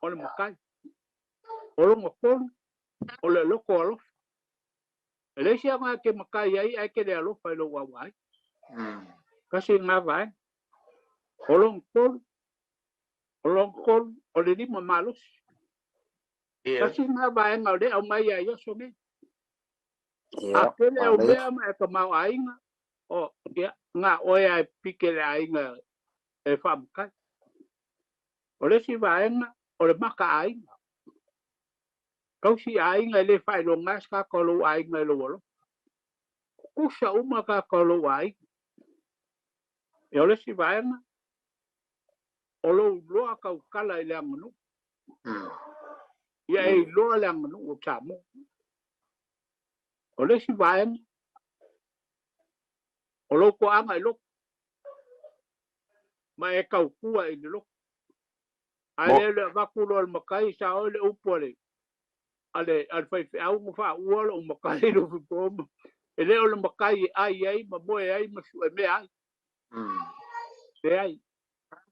S4: o le matai. O lona tolu, o le loko alofa. E le isi aga ke matai ai ae ke le alofa i lou auai. Kasi ngā vaega. O lona tolu, o lona tolu, o le lima malosi. Kasi ngā vaega o le au mai ai aso nei. A pele au mea ma e ka mau aiga, o ia, ngā oe ai pike le aiga e whaamakai. O le isi vaega, o le maka aiga. Kausi aiga e le whailonga se ka lou aiga e lou alofa. Kusa uma ka lou aiga. E o le isi vaega, o lou loa kaukala i le aganuu. Ia e iloa le aganuu o Samoa. O le isi vaega, o lou toaga i lotu. Ma e kaukua i le lotu. Ae le le avatu loa le matai sa oe le upu a le a le faifeau ma faaua lou matai lo fipoma. E le o le matai e ai ai ma moe ai ma sue mea ai. Leai.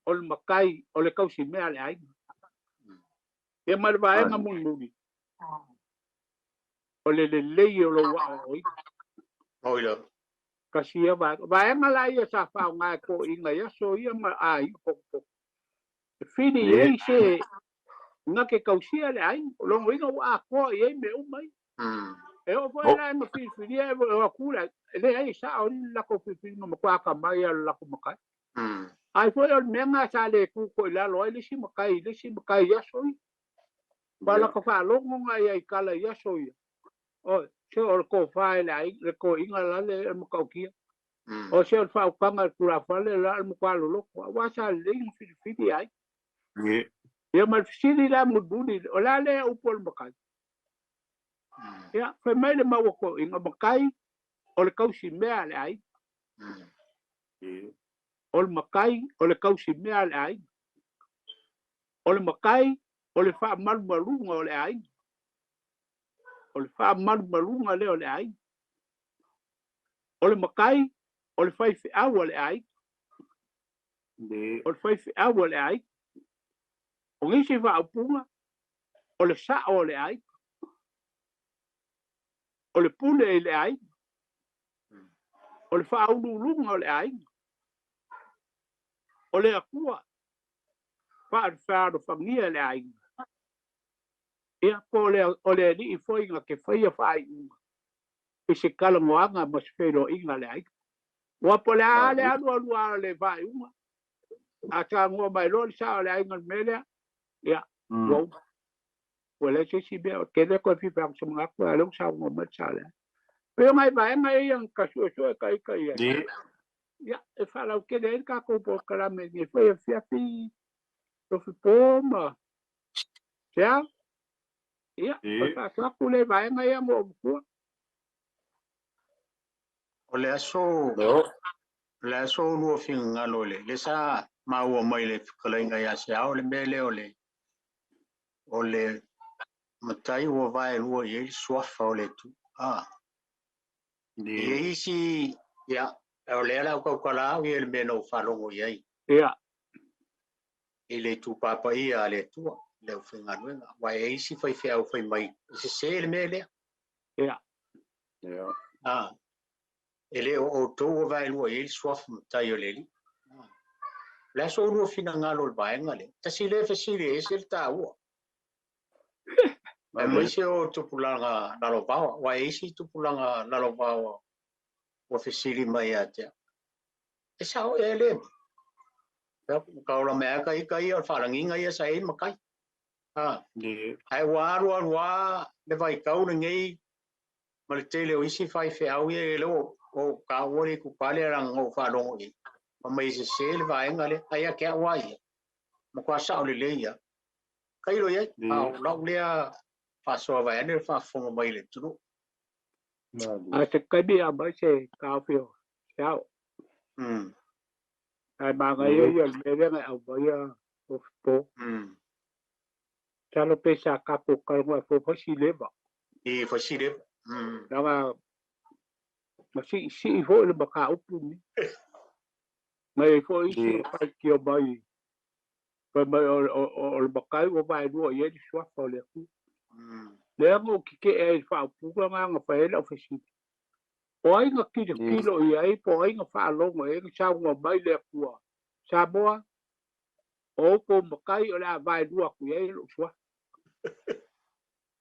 S4: O le matai o le kausi mea le aiga. Ia ma le vaega mulimuli. O le lelei o lou aoaoina.
S1: Oi la.
S4: Kasi ia vaega. Vaega la ia sa faaaoga e toeaiina i aso ia ma aiga potopoto. E fili i ai se na ke kausia le aiga. O lona uiga ua atoa i ai mea uma ia. E oo foi la na filifilia e o atu le e leai e sao le latou filifiliga matua atamai lava o le latou matai. Ai foi o le mea lena sa le tu i lalo ai le isi matai i le isi matai i aso ia. Ua lata faalogo na ia i tala i aso ia. O se o le tofa i le aiga, le toeaina la le matautia. O se o le faautaga i le tulafale la le matua loloto. Aua sa lelei na filifili ai. Ia ma le fesili la mulimuli, o le a lea upu o le matai? Ia, fai mai le mau a toeaiina, matai o le kausi mea a le aiga. O le matai o le kausi mea a le aiga. O le matai o le faamalumaluga o le aiga. O le faamalumaluga lea o le aiga. O le matai o le faifeau a le aiga. O le faifeau a le aiga. O nisi faaupuga, o le sao o le aiga. O le pule i le aiga. O le faauluuluga o le aiga. O le Atua faafealofagia le aiga. Ia po o le alii foi na te faia faaiuga i se talanoaga ma se feiloaiga a le aiga. Ua po o le a le alualu a le faaiuga, a talanoa mai loa le sao o le aiga i le mea lea, ia, ua uma. Ua leai se isi mea, ou te le toe fia fai atu se manatu, a o lea ua saunoa mai le sao o le aiga. Pei o nai vaega ia na ta suesue ta ita i ai. Ia, e faalautele ai le tatou polokalame i lenei foi afiafi, Tofipo ma Sea. Ia, o le faasoa atu lea i vaega ia mo matua.
S1: O le aso o le aso lua finagalo le le sa maua mai le fetalaiga ia Seao le mea lea o le matai ua vaelua i ai le suafa o le Atua. E i ai isi, ia, o lea la ua tautala au ia i le mea na ou faalogo i ai. I le itupa paia a le Atua, le aufaigaluega. Aua e i ai isi faifeau fai mai, e sese le mea lea. E le o outou ua vaelua i ai le suafa matai o le Alii. O le a so oulua finagalo i le vaega lea? Tasi lea fesili e ese le taua. Aemaise o tupulaga lalovaoa, aua e i ai isi tupulaga lalovaoa ua fesili mai ia te au. E sao ea lea mea? Ka ola mai lava ita ia, o le faalagiga ia sa i ai matai. Ae ua alu alu lava le vaitau lenei ma le tele o isi faifeau ia e le o taua le itupa lea leaga na ou faalogo i ai. Fai mai e sese le vaega lea. Ae ia te au lava ia, matua sao lelei lava. Tailo i ai, a o lau lea faasoa vaeane le faafofoga mai le atunuu.
S4: A se taimi a mai se taofi o se ao. Ae manaia ia o le mea lea na e aumaia Tofipo. Masalo pe sa tatou talanoa e fai sileva.
S1: I fasile.
S4: Laga ma siisii foʻi le mataupu nei. Mai foʻi isi
S2: Ie.
S4: faitio mai fai mai o le matai ua vaelua i ai le suafa o le Atua. Lea na ou teteʻe ai i le faaupuga na na fai ai lau fesili. O ai na tilotilo i ai po o ai na faalogo i ai na saunoa mai le Atua. Samoa, o outou matai o le a vaelua atu i ai lou suafa.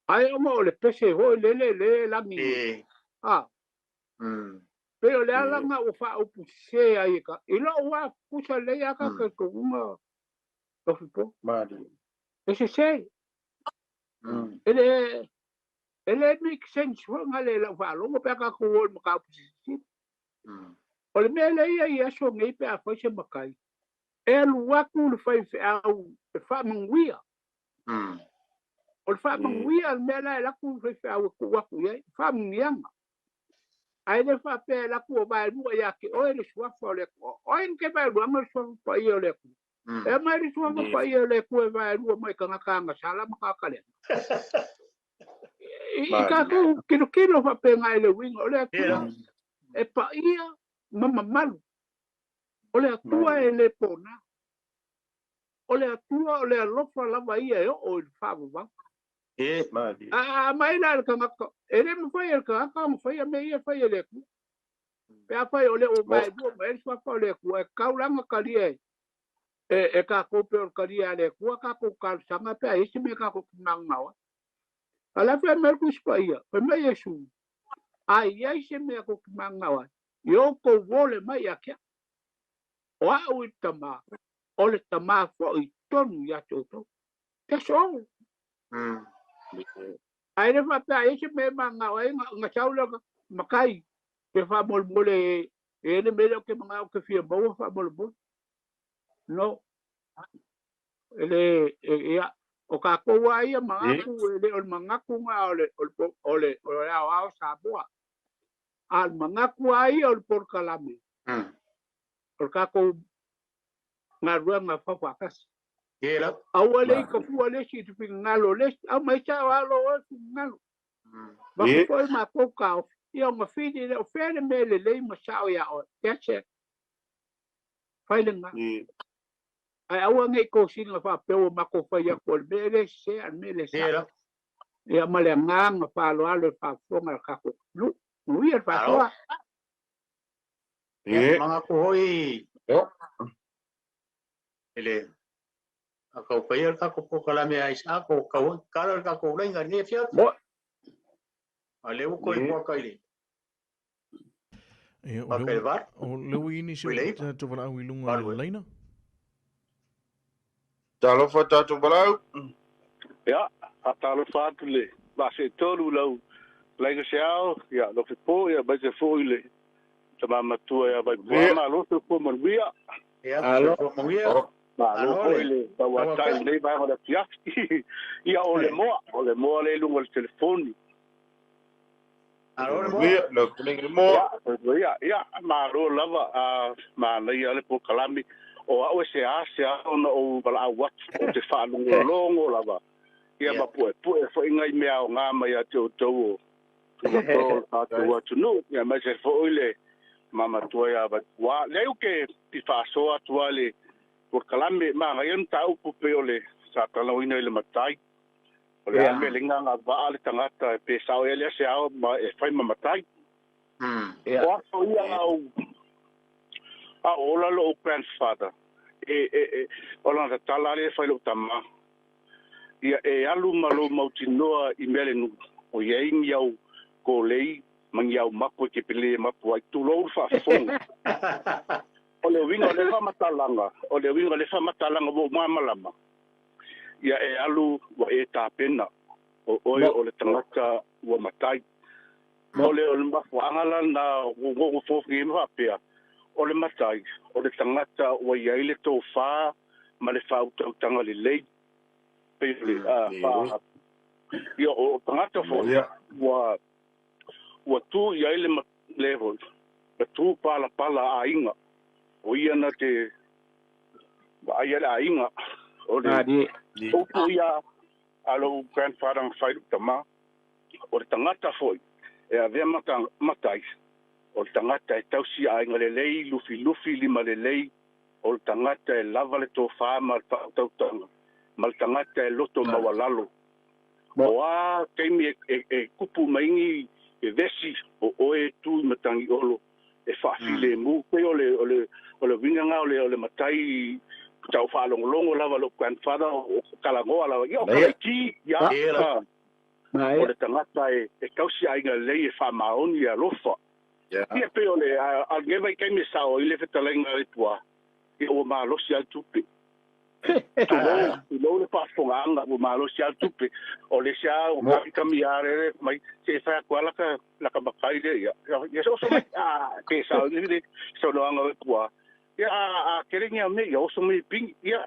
S4: Ai ona o le pese foi lele le lagi. Ah, pe o le ala na ua faaupu sesē ai e ka i lou a pusa lelei a ka talitonuga Lofipo.
S2: Malie.
S4: E sesē. E le make sense foi na le lau faalogo pe a tatou o i le mataupu silisili. O le mea lea ia i aso nei pe a fai se matai. E alu atu le faifeau e faamanuia. O le faamanuia le mea la e latu le faifeau e tuu atu i ai. Faamanuiaga. Ae le faapea e latu o vaelua ia te oe le suafa o le Atua. O ai na te vaeluaga le suafa paia o le Atua? E aumai le suafa paia o le Atua e vaelua mai tagata agasala ma tagata leaga. I tatou tilotilo faapena i le uiga o le Atua e paia ma mamalu. O le Atua e le pona. O le Atua o le alofa lava ia e oo i le faavavau.
S2: Malie.
S4: A mai la le tagata, e le mafai e le tagata ona faia mea ia e fai e le Atua. Pe a fai o le o vaelua mai le suafa o le Atua, e taulaga talia e tatou pe o le talia a le Atua tatou talosaga pe a i ai se mea tatou te mananao ai. A la fai mai le Tusi Paia, fai mai Iesu, a i ai se mea tou te mananao ai, i outou ole mai ia te au. O au i le Tama, o le Tama foi i totonu ia te outou. That's all. Ae le faapea ai se mea e mananao ai na sau lea matai pe faamolemole e le mea lea ou te manao ou te fia maua faamolemole. No. E le ia o tatou a ia manatu e le o le manatu na o le aoao Samoa. A o le manatu a ia o le polokalame o le tatou galuega faufaatasi.
S1: Ia la.
S4: Aua le i tafua le isi i te finagalo o le isi. Au mai sao alo oe finagalo. Mako foi matou taofi. Ia ona fili lea o fea le mea lelei ma sao ia oe. That's it. Fai lena. Ae aua nei tosina faapea ua matou fai atu o le mea le sese a le mea le
S1: Ia
S4: sao.
S1: La.
S4: Ia ma le agaga faaaloalo e faafofoga le tatou atunuu. Manuia le faasoa.
S1: Ia manatu foi ele a kau paia le tatou polokalame ai sa ko kau kala le tatou laina ni fiafi.
S4: Mo.
S1: A le ua koe kua kai le.
S3: Ia, o
S1: Pa
S3: le
S1: kai var.
S3: O le ui ni se
S1: Ui le
S3: tatou valaau i luga o
S1: Valu
S3: le
S1: e.
S3: laina.
S2: Talofa tatou valaau.
S5: Ia, faatalofa atu le vaaseetolu lau laiga seao, ia Lofipo, ia maise foʻi le tamamatua ia Vaipuama. Malo soifua manuia.
S1: Ia,
S4: Alo.
S1: soifua manuia.
S5: Malo
S1: Alo
S5: foʻi
S1: le.
S5: le tauatai
S1: Tauatai.
S5: lenei vaega o le afiafi. Ia o le moa, o le moa le i luga o le telefoni.
S1: Alo le moa.
S2: Manuia, lau fetalaiga le moa.
S5: Ia, ia, ia, malo lava a manaia le polokalame. O au e se a se a ona ou valaau atu o te faalogologo lava. Ia ma puepue foʻi ngai mea aogā mai ia te outou o tumato o le tatou atunuu. Ia maise foʻi le mamatua ia Vaituā. Leai ke i faasoa atu a le polokalame magaia mataupu pei o le sa talanoaina i le matai. O le a mea le gagavaa le tagata e pe sao ea lea se ao ma e fai ma matai. O aso ia au a ola lou grandfather e o lana tatala le fai lou tamā. Ia e alu ma lou mautinoa i mea le nuu. O i ai ni au kolei ma ni au mapo e te pele mapo ai. Tulou le faafofoga. O le uiga o le faamatalaga, o le uiga o le faamatalaga ua ou malamalama. Ia e alu ua e tapena. O oe o le tagata ua matai. O le mafuaaga lana ua fofogi ma faapea. O le matai, o le tagata ua i ai le tofā ma le faautautaga lelei. Pei o le fa ia o tagata foʻi ua tu i ai le le foi. Le tu palapala aiga. O ia na te vaai le aiga. O le
S4: Malie.
S5: upu ia a lou grandfather na fai lou tamā. O le tagata fo'i e avea matai, o le tagata e tausi aiga lelei, lufilufi lima lelei, o le tagata e lava le tofā ma le fa'autautaga, ma le tagata e loto maualalo. O a taimi e kupu maigi e vesi o oe tu i matagi olo e fa'afilemu pei o le uiga o le matai tau fa'alogologo lava lo'u grandfather o kalagoa lava ia o kalaiti ia o le tagata e tausi aiga lelei e fa'amaoni e alofa. Ia pei o le algeva i kaimi e sa'o ai le fetalaiga le puā ia ua malosi a le tupe. Tulou le fa'afofogaaga ua malosi a le tupe. O le isi a o kami a lele mai se fai atu a laka makai lea ia. Ia se oso mai a ke sa'o i le saunoaga o le puā. Ia a kelegi a me ia oso mai pingi. Ia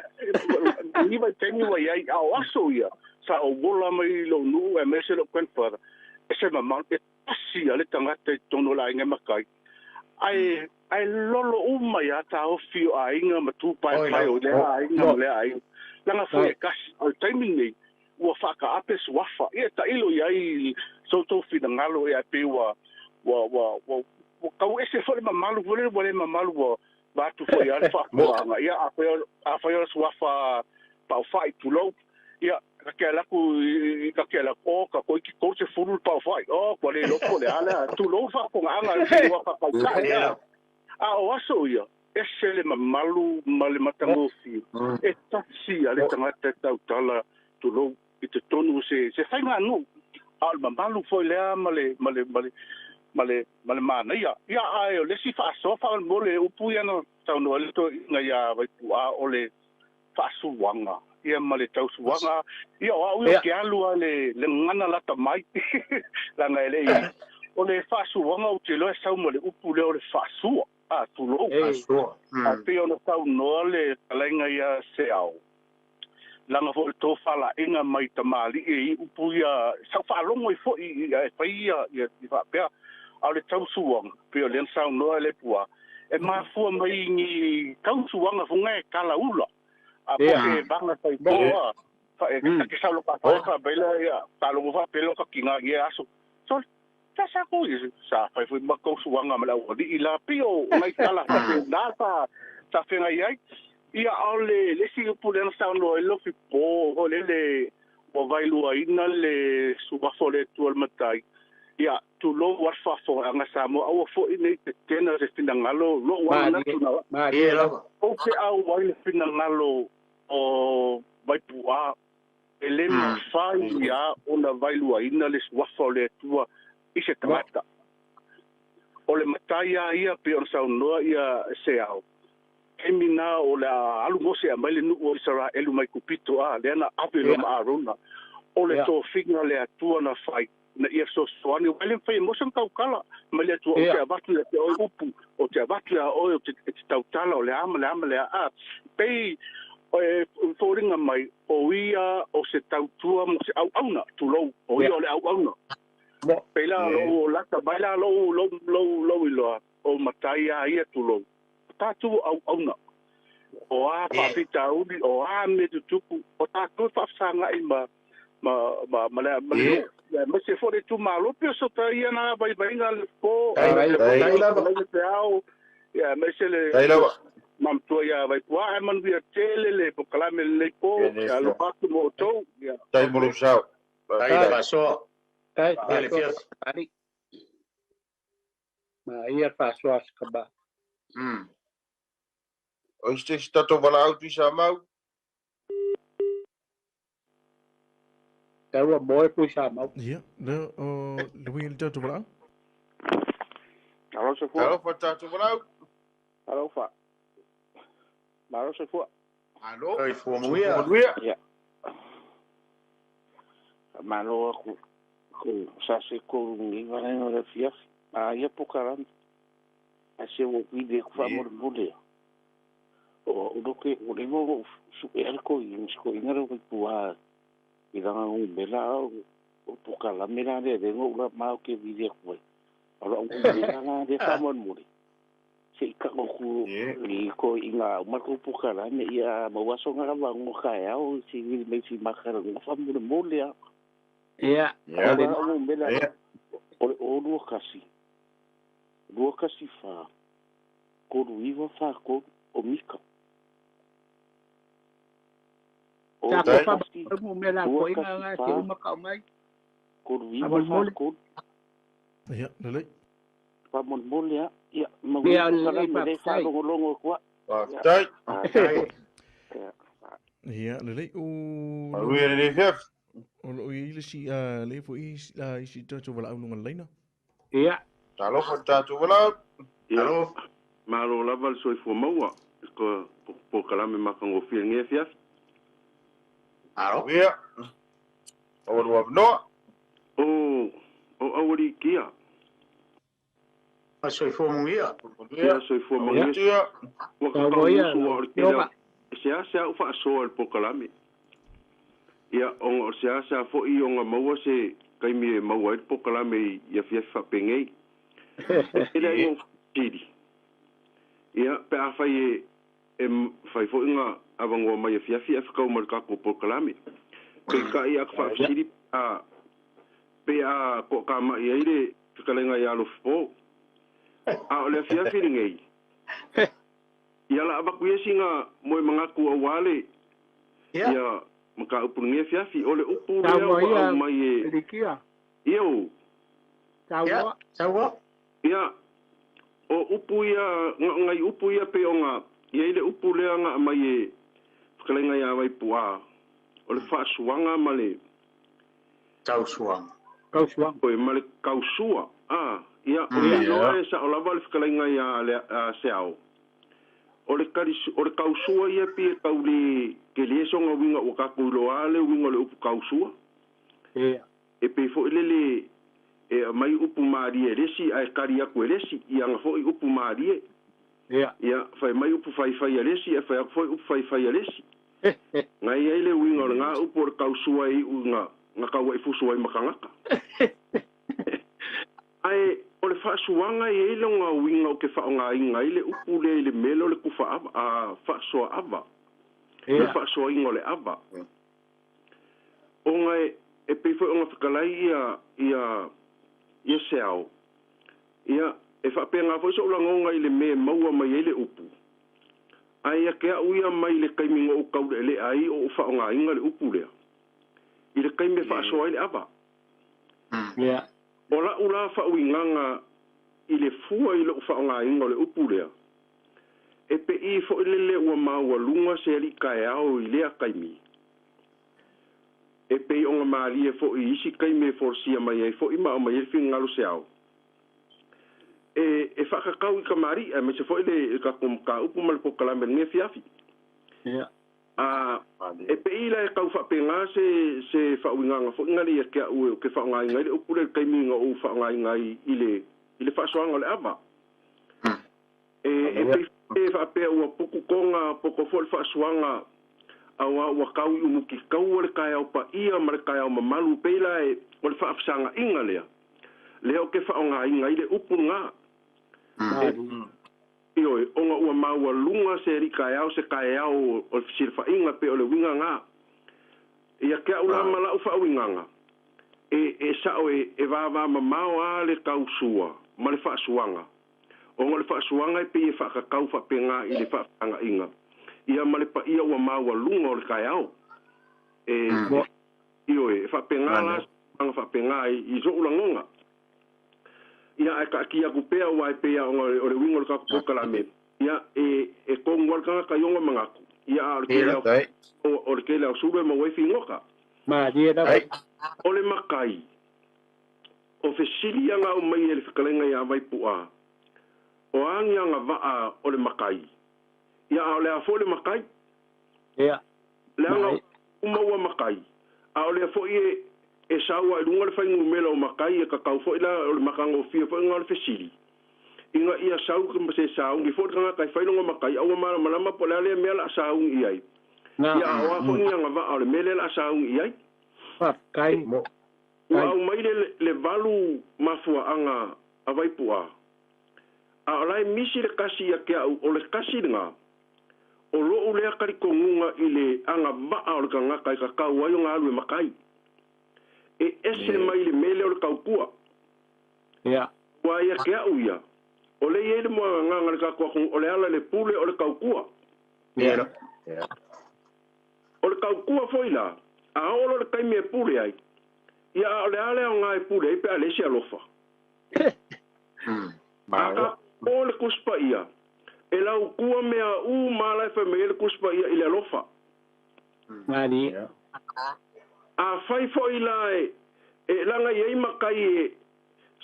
S5: ni vai taimi ua iai a o aso ia sa o wola mai lou nu'u e aemaise lo'u grandfather. E se mamalo e tasi a le tagata i totonu o le aiga e makai. Ae lolo uma ia taofi o aiga ma tupaepae o lea aiga ma lea aiga. Laga foi e kasi. O le taimi lenei ua fa'aka'ape suafa. Ia ta'ilo iai so tou finagalo ia pei ua tau ese fo'i le mamalu foi lele ua lē mamalu ua va'atu fo'i a le fa'afofogaga. Ia afai o le suafa pa'ufa'i tulou. Ia ka ke alaku ka ke alaku o ka koi ki kou se fulu le pa'ufa'i. O kua le iloa po o le a lea tulou fa'afofogaaga ua fa'akauta'i ia. A o aso ia ese le mamalu ma le matagofie e tasi a le tagata e tautala tulou i totonu o se faiganuu. A o le mamalu foi lea ma le manaia. Ia ae o le isi fa'asoa fa'amolemole upu ia na saunoa ai le toeaina iā Vaipu'a o le fa'asuaga ia ma le tausuaga. Ia o a'u ia o ke alu a le gagana lata mai laga e le'i o le fa'asuaga ou te iloa e sau ma le upu lea o le fa'asua a tulou. Ae pei ona saunoa le talaiga ia Seao laga fo'i le tofala'iga mai tamali'i e i upu ia sau fa'alogo ai fo'i e fai ia fa'apea. A o le tausuaga pei o lea na saunoa le puā e mafua mai ni tausuaga fuga e kalaula. A po ke vaga faipoa ke sau lo ka fai ka baila ia faalogo fa'apea lo kakiga ia aso. So sa ko sa fai foi ma tausuaga ma le auali'i la pei o nai tala fa'apena sa fegai ai. Ia o le isi upu lea na saunoa ai Lofipo o lele ua vailuaina le suafa o le Atua le matai. Ia tulou a le fa'afofogaaga Samoa aua fo'i nei tetena se finagalo lo'u amanatu na ou te au ai le finagalo o Vaipu'a e lē mafai ia ona vailuaina le suafa o le Atua i se tagata. O le matai a ia pei ona saunoa ia Seao. Taimi na o le a alu Mose aumai le nu'u o Isaraelu mai Kupito a lea na ave loa ma Arona. O le tofiga le Atua na fai na ia fesoasoani ua le mafai e Mose ona tautala mai le Atua ou te avatu ia te oe upu ou te avatu ia oe e te tautala o le a ma le a ma le a a pei e foliga mai o ia o se tautua mo se auauna tulou o ia o le auauna. Pei la lo'u lata mai la lo'u iloa o matai a ia tulou. Tatou auauna o a fa'afitauli o a mea tutupu o tatou fa'afesaga'i ma le ma se fo'i le itumalo pe o sota ia na vaivaiga le po le peao ia aemaise le mamatua ia Vaipu'a ae manuia tele le pokalame lenei po ia alofa atu mo outou. Ia
S2: Tai mo lou sao.
S1: Tai fa'asoa.
S4: Tai fa'asoa. Ma ia fa'asoa se kaba.
S2: O isi te tatou valaau tui sa mau.
S4: Taua moe pui sa mau.
S3: Ia, le o le ui le tatou valaau.
S6: Alo se fua.
S2: Alofa tatou valaau.
S6: Alofa. Malo se fua.
S2: Alo.
S1: Oi fua muia.
S2: Manuia.
S6: Ia. Malo aku ko sa se ko ni vale le fiafi. A ia pokalame. A se o vide ku fa mo mole. O o ke o le mo su e al ko i ko ina ro pua i langa u mela o pokalame la le le ngo la ma ke vide ku. O lo u mela la de fa mo mole. Se i ka ku i ko inga ma ko pokalame ia ma waso ngara wa ngo ka ya o si ni me si makara ngo fa mo mole.
S4: Ia.
S2: Ia.
S6: O mela
S2: Ia.
S6: o le o lua kasi. 214 3943 o Mika. O
S4: Ta
S2: Dai.
S4: ko fa mo mela ko inga nga te uma ka mai.
S6: 3943.
S3: Ia, lelei.
S6: Faamolemole a. Ia,
S4: Ia,
S6: manuia
S4: lelei,
S6: polokalame le
S4: faafetai.
S6: faalogologo aku
S2: Faafetai.
S1: Ai.
S6: a.
S3: Ia, lelei o
S2: Manuia lenei afiafi.
S3: O loo i ai le si le foi isi tatou valaau luga o le laina.
S4: Ia.
S2: Talofa le tatou valaau.
S7: Ia,
S1: Alo.
S7: malo lava le soifua maua ko polokalame makagofie lenei afiafi.
S1: Alo.
S2: Manuia. Aua lua avanoa.
S7: O o aualiikia.
S1: Soifua manuia.
S2: Manuia.
S7: Ia soifua manuia.
S2: Ia.
S7: Ua
S4: Tau ia,
S7: kakauusu a o le tele
S4: Yoga.
S7: seasea u faasoa i le polokalame. Ia ona o le seasea foʻi ona maua se taimi e maua ai le polokalame i i afiafi faapenei. O le tele ai o fesili. Ia pe afai e e fai foʻi ga avanoa mai afiafi ae fekau ma le tatou polokalame. Peitai a faafesili a pe a toakamaʻi ai le fetalaiga iā Alofipo. A o le afiafi lenei. Ia la avatu ia sina moemanatu auā le
S1: Ia.
S7: ia mataupu lenei afiafi. O le upu lea
S4: Tau
S7: ua
S4: ia
S7: aumai e
S4: Likia.
S7: ia o
S4: Tau
S1: Ia.
S4: ia.
S1: Saua.
S7: ia o upu ia ngai upu ia pe ona ia i le upu lea nga aumai e fetalaiga iā Vaipuā. O le faasuaga ma le
S1: Tausuaga.
S4: Kau suang.
S7: oe ma le kausua. A ia o le
S4: Ia.
S7: iloa e sao lava le fetalaiga iā le a Seao. O le kali o le kausua ia pe tau le ke le soga uiga ua tatou iloa le uiga o le upu kausua.
S4: Ia.
S7: E pei foʻi lele e aumai upu malie e lesi ae kali atu e lesi ia aga foʻi upu malie.
S4: Ia.
S7: Ia fai mai upu faifai a lesi ae fai atu foʻi upu faifai a lesi. Ngai ai le uiga o lagā upu o le kausua e iʻu ga ga kauaʻifusu ai ma tagata. Ae o le faasuaga e iai loga uiga o ke faaaogāiga ai le upu lea i le mea lea o le kufa ava a faasoa ava. Le
S4: Ia.
S7: faasoaina o le ava. Ona e e pei foi ona fetalai ia ia ia Seao. Ia e faapegā foi soʻu lagoga i le mea e maua mai ai le upu. Ae ia ke aʻu ia mai le taimi na ou tauleʻeleʻa ai o ou faaaogāiga le upu lea. I le taimi e faasoa ai le ava.
S4: Ia.
S7: O laʻu la faauigaga i le fua i loʻu faaaogāiga o le upu lea. E peʻi foʻi lele ua maualuga se aliʻi taeao i lea taimi. E pei ona malie foʻi i isi taimi e folasia mai ai foʻi ma aumai ai le finagalo Seao. E e faakakau i kamaliʻi aemaise foʻi le tatou mataupu ma le polokalame lenei afiafi.
S4: Ia.
S7: A e pei la e tau faapegā se se faauigaga foʻi ga le ia te aʻu e o ke faaaogāiga ai le upu lea i le taimi na ou faaaogāiga ai i le i le faasoaga o le ava. E e pei e faapea ua puku toga poto foʻi le faasuaga auā ua tau i umukikaua le taeao paia ma le taeao mamalu pei la e o le faafesagaʻiga lea. Lea o ke faaaogāiga ai le upu lagā. E ioe ona ua maualuga se aliʻi taeao se taeao o le fesilafaʻiga pe o le uiga gā. Ia ke aʻu la ma laʻu faauigaga e e sao e e vavamamao a le tausua ma le faasuaga. Ona o le faasuaga e pei e faakakau faapegā i le faafesagaʻiga. Ia ma le paia ua maualuga o le taeao. E ioe e faapegā la aga faapegā i soʻu lagoga. Ia ae kaatia atu pea uā e pei a ona o le uiga o le tatou polokalame. Ia e e kogu ai le tagata i ona manatu. Ia a o le tele
S2: Dai.
S7: o o le tele ao sulu e maua ai figoka.
S4: Malie lava.
S2: Ai.
S7: O le makai o fesili aga aumai e le fetalaiga iā Vaipuā. O agi agavaa o le makai. Ia a o le a foʻi le makai.
S4: Ia.
S7: Leaga
S4: Mai.
S7: uma ua makai. A o lea foʻi e e sau ai luga le faigumela o makai e kakau foʻi la o le makagofie foʻi ga o le fesili. Ina ia sau ma se saugi foʻi le tagata e fai loga makai a ua malamalama po o le a lea mea la saugi i ai.
S4: Na.
S7: Ia a o a foʻi ni agavaa o le mea lea la saugi i ai.
S4: Faafetai.
S7: Ua
S4: Ai.
S7: aumai le le valu mafuaaga a Vaipuā. A o lae misi le kasi ia ke aʻu o le kasi lagā. O loʻu lea talitonuga i le agavaa o le tagata e kakau ai ona alu e makai. E ese mai le mele o le kaukua.
S4: Ia.
S7: Ua ia ke au ia. O le ia le mua nganga le kaku o le ala le pule o le kaukua.
S1: Ia.
S7: O le kaukua foi la, a olo le kaimi e pule ai. Ia o le ale o ngā e pule ai pe a le se alofa. Aka o le kuspa ia. E lau kua mea u mala e whamea le kuspa ia i le alofa.
S4: Ngari.
S7: A whai fo i la e langa iei makai e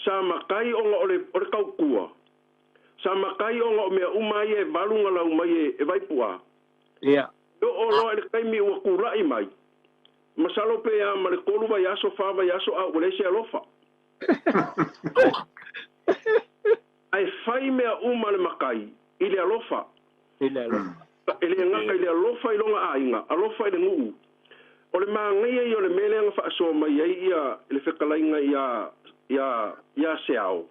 S7: sa makai onga o le kaukua. Sa makai onga o mea umai e valunga lau mai e vaipua.
S4: Ia.
S7: O o loa le kaimi ua kula'i mai. Masalo pe a ma le kolu vai aso fa vai aso a ua le se alofa. Ai whai mea uma le makai i le alofa.
S4: I le alofa.
S7: E le ngaka i le alofa i longa ainga, alofa i le nguu. O le maangaia i o le mele anga whaasoa mai ai ia le whekalainga ia se ao.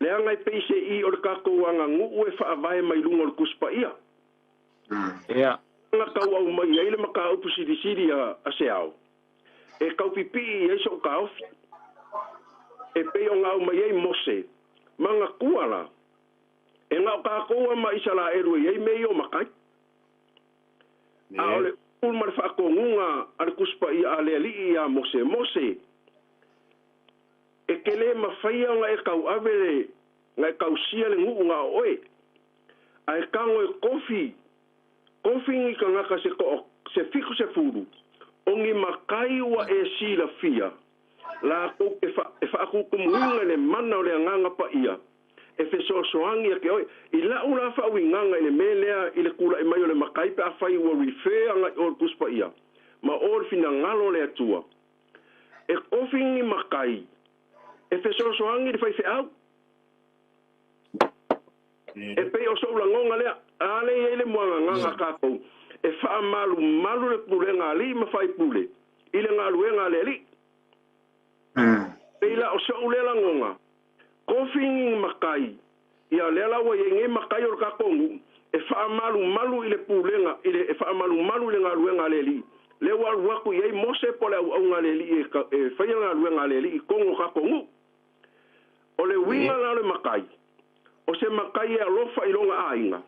S7: Le anga i peise i o le kako anga nguu e whaavae mai lunga o le kuspa ia.
S4: Ia.
S7: Anga kau au mai ai le maka upu sirisiri a se ao. E kaupipi i ai so kaofi. E pei o ngau mai ai Mose. Manga kuala. E ngau kākoua ma isala elu e ei mei o makai. A o le ulma le whaakongunga a le kuspa i a le alii a Mose. Mose, e kele mawhaia nga e kau ave le, nga e kau sia le nguu ngā oe. A e kango e kofi, kofi ngi ka ngaka se, se fiku se furu, o ngi makai ua e sila fia. La kou e whaakukumunga le mana o le anganga pa ia. E fesoasoagi ia ke oe i lau la faauigaga i le mea lea i le kulaʻi mai o le makai pe afai ua refer agaʻi o le kusipaia ma o le finagalo o le Atua e kofigi makai e fesoasoagi le faifeau e pei o soʻu lagoga lea a le iai le muagagaga kakou e faamalumalu le pulega alii ma faipule i le galuega a le alii pei la o soʻu lea lagoga kofingi makai ia lea la ua iai makai o le kakou e faamalumalu i le pulega i le e faamalumalu i le galuega a le alii le ua alu aku iai Mose po le auauga a le alii e faia le galuega a le alii i kogo o kakou o le uiga la o le makai o se makai e alofa i loga aiga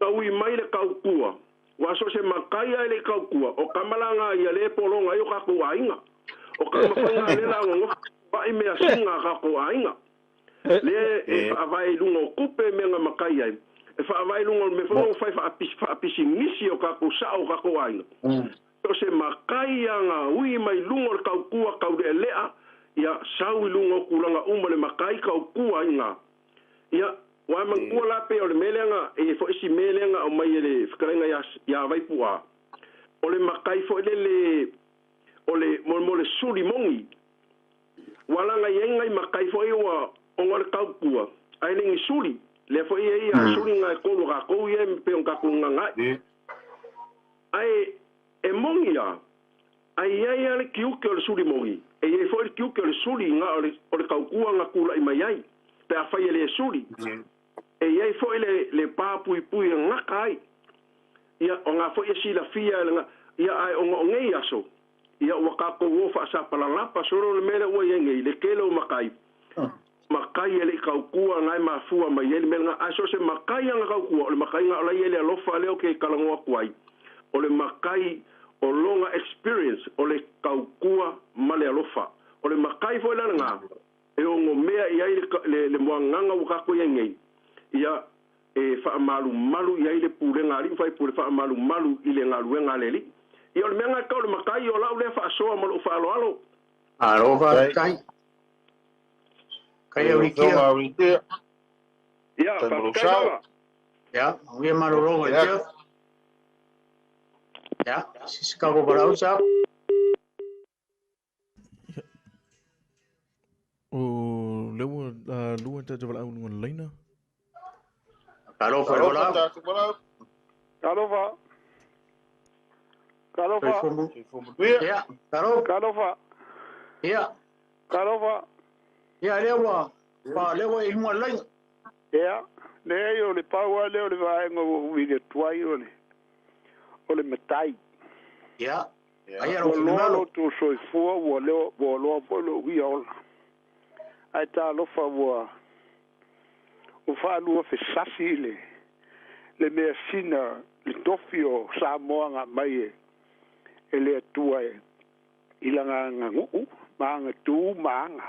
S7: taui mai le kaukua ua so se makai ai le kaukua o kamalanga ia le pologa ai o kakou aiga o kamafaiga le lagogo ai mea singa kakou aiga le e faavae i luga o kupe mea ga makai ai e faavae i luga o le mea foi fai faapisimisi o kakou sao o kakou aiga o se makai aga ui mai luga o le kaukua kauleʻaleʻa ia sau i luga o kulaga uma le makai kaukua aiga ia ua mangua la pe o le mea lea e foi si mea lea o mai e le fekalaiga ia Vaipu'a o le makai foi lele o le mo le suli mongi ua laga i ai gai makai foi ua ona o le kaukua ae legi suli lea foi ia ia suli ga e kolu kakou ia pe o kakou gagaʻi ae e mongi a ai ai a le kiuke o le suli mongi e iai foi le kiuke o le suli ga o le kaukua ga kulaʻi mai ai pe afai e le suli e iai foi le papuipui e gaka ai ia o ngā foi e silafia ia ae ona o nei aso ia ua kakou o faasapalalapa solo le mea lea ua iai nei le kele o makai makai e leʻi kaukua gae mafua mai ai le mea lega ae so se makai aga kaukua o le makai ga o lai e le alofa lea o ke kalagoa atu ai o le makai o loga experience o le kaukua ma le alofa o le makai foi la lega e ogo mea i ai le muagaga ua kakou iai nei ia e faamalumalu i ai le pulega alii ma faipule faamalumalu i le galuega a le alii ia o le mea gae kau le makai o la'u lea faasoa ma lo'u faaaloalo.
S1: Alo faafetai. Kai au rikia.
S7: Ia faafetai lava.
S1: Ia, manuia malologa i tia. Ia, sisi kako palau sa.
S3: O le ua lua tātou wala au lunga leina.
S1: Talofa e ola.
S6: Talofa. Talofa.
S1: Ia, talofa.
S6: Talofa.
S1: Ia.
S6: Talofa.
S1: Ia, lea ua, lea ua i lunga leina.
S6: Ia, lea o le paua lea o le vaega ua ui le tuai o le matai.
S1: Ia. Aia lou
S4: Ua loa
S1: finagalo.
S4: lo outou soifua ua leo ua loa fo'i lo'u ia ola. Ae talofa ua ua faalua fesasi i le le measina le tofi o Samoa agamai e e le Atua e i laga aganuu ma agatū ma aga.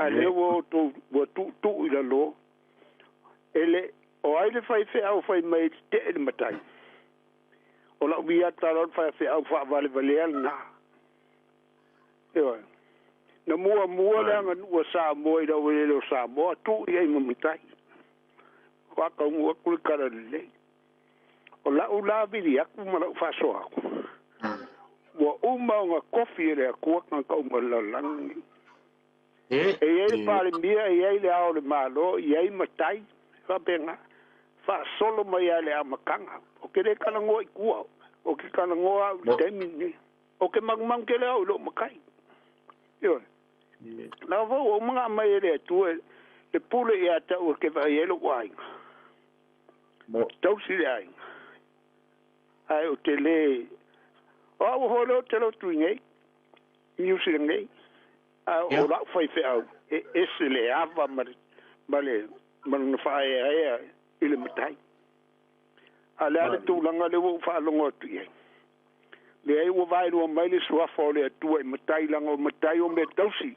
S4: Ae lea ua outou ua tu'utu'u i lalō e le o ai le faifeau fai mai te'e le matai. O la'u viata loa le faifeau faavalevalea lenā. Ioe. Na muamua le aganuu a Samoa i le auelele o Samoa tu'u i ai ma matai. Faataunu'u atu le tala lelei. O la'u la vili atu ma la'u faasoa atu. Ua uma ona kofi e le Atua tagata uma o le lalolagi lenei. E i ai le Palemia, e i ai le Ao o le Malo, e i ai matai, faapena. Faasolo mai lava i le amataga. Ou te le talanoa i tua, ou te talanoa au i le taimi lenei. Ou te manumanu tele au i lou matai. Ioe. Na foi ua uma ona aumai e le Atua le pule ia te au e te vaai ai lou aiga. Tausi le aiga. Ae ou te le... O au foi lea ou te lotu i nei, i Niu Sila nei. A o la'u faifeau e ese le ava ma le ma le ma lona faaeaea i le matai. A o le a le tulaga lea ua ou faalogo atu i ai? Leai ua vaelua mai le suafa o le Atua i matai leaga o matai o mea tausi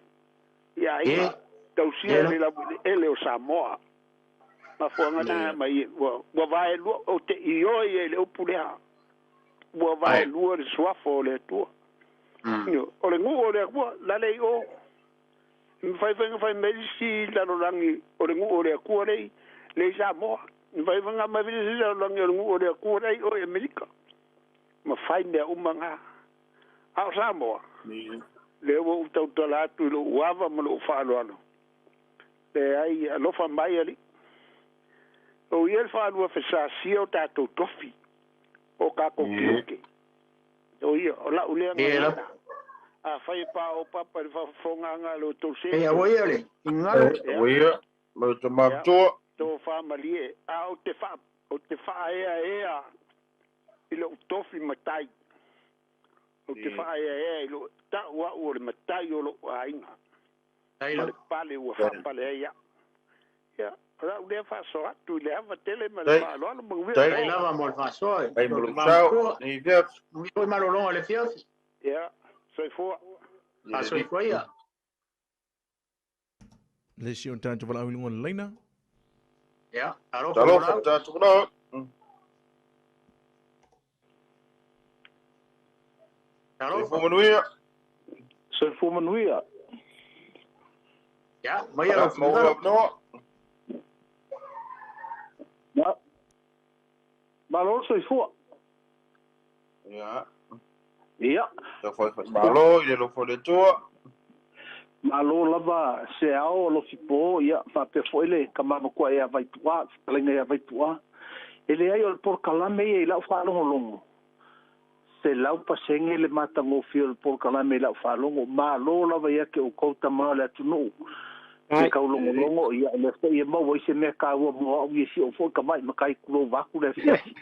S4: i aiga, tausia le laueleele o Samoa. Mafuaaga na mai ua ua vaelua ou te ioe ai i le upu lea. Ua vaelua le suafa o le Atua. O le nuu o le Atua, lale i o. E mafai foi ona fai mai le isi lalolagi o le nuu o le Atua lea i Samoa. E mafai foi ona aumai le isi lalolagi o le nuu o le Atua lea i o i Amerika. Mafai mea uma na. A o Samoa, lea ua ou tautala atu i lou ava ma lou faaaloalo, leai, alofa mai Alii. O ia le faalua fesasia o tatou tofi, o tatou tiute. O ia, o la'u lea gagana. Afai e paopaopa i le faafofogaaga a lo outou
S1: E aua ia le finagalo.
S2: Aua ia, ma le tama matua.
S4: Tofa malie, a ou te faa ou te faaeaea i lo'u tofi matai. Ou te faaeaea i lo'u ta'u a'u o le matai o lo'u aiga. Ma le pale ua faapale ai a'u. Ia, o la'u lea faasoa atu i le ava tele ma le faaaloalo manuia.
S1: Tai lava mo le faasoa.
S2: Tai mo lou sao, nei fiafi.
S1: Manuia foi malologa o le afiafi.
S4: Ia, soifua.
S1: Faasoifua ia.
S3: Le isi o tatou valaau i luga o le laina.
S1: Ia, talofa.
S2: Talofa tatou valaau.
S1: Talofa.
S2: Soifua manuia.
S6: Soifua manuia.
S1: Ia, maia lau
S2: Maua
S1: finagalo.
S2: avanoa.
S6: Malo le soifua.
S2: Ia.
S6: Ia.
S2: Tafai malo i le alofa o le Atua.
S6: Malo lava se ao o Lofipo, ia faapea foi le tama matua ia Vaipu'a, fetalaiga ia Vaipu'a. E leai o le polokalame ia i la'u faalogologo. 100% le matagofie o le polokalame i la'u faalogo. Malo lava ia te outou tama o le atunuu. Le taulogologo, ia o lea foi e maua ai se mea taua mo a'u ia si ou foi tama'i matai tulou vaeatu le afiafi.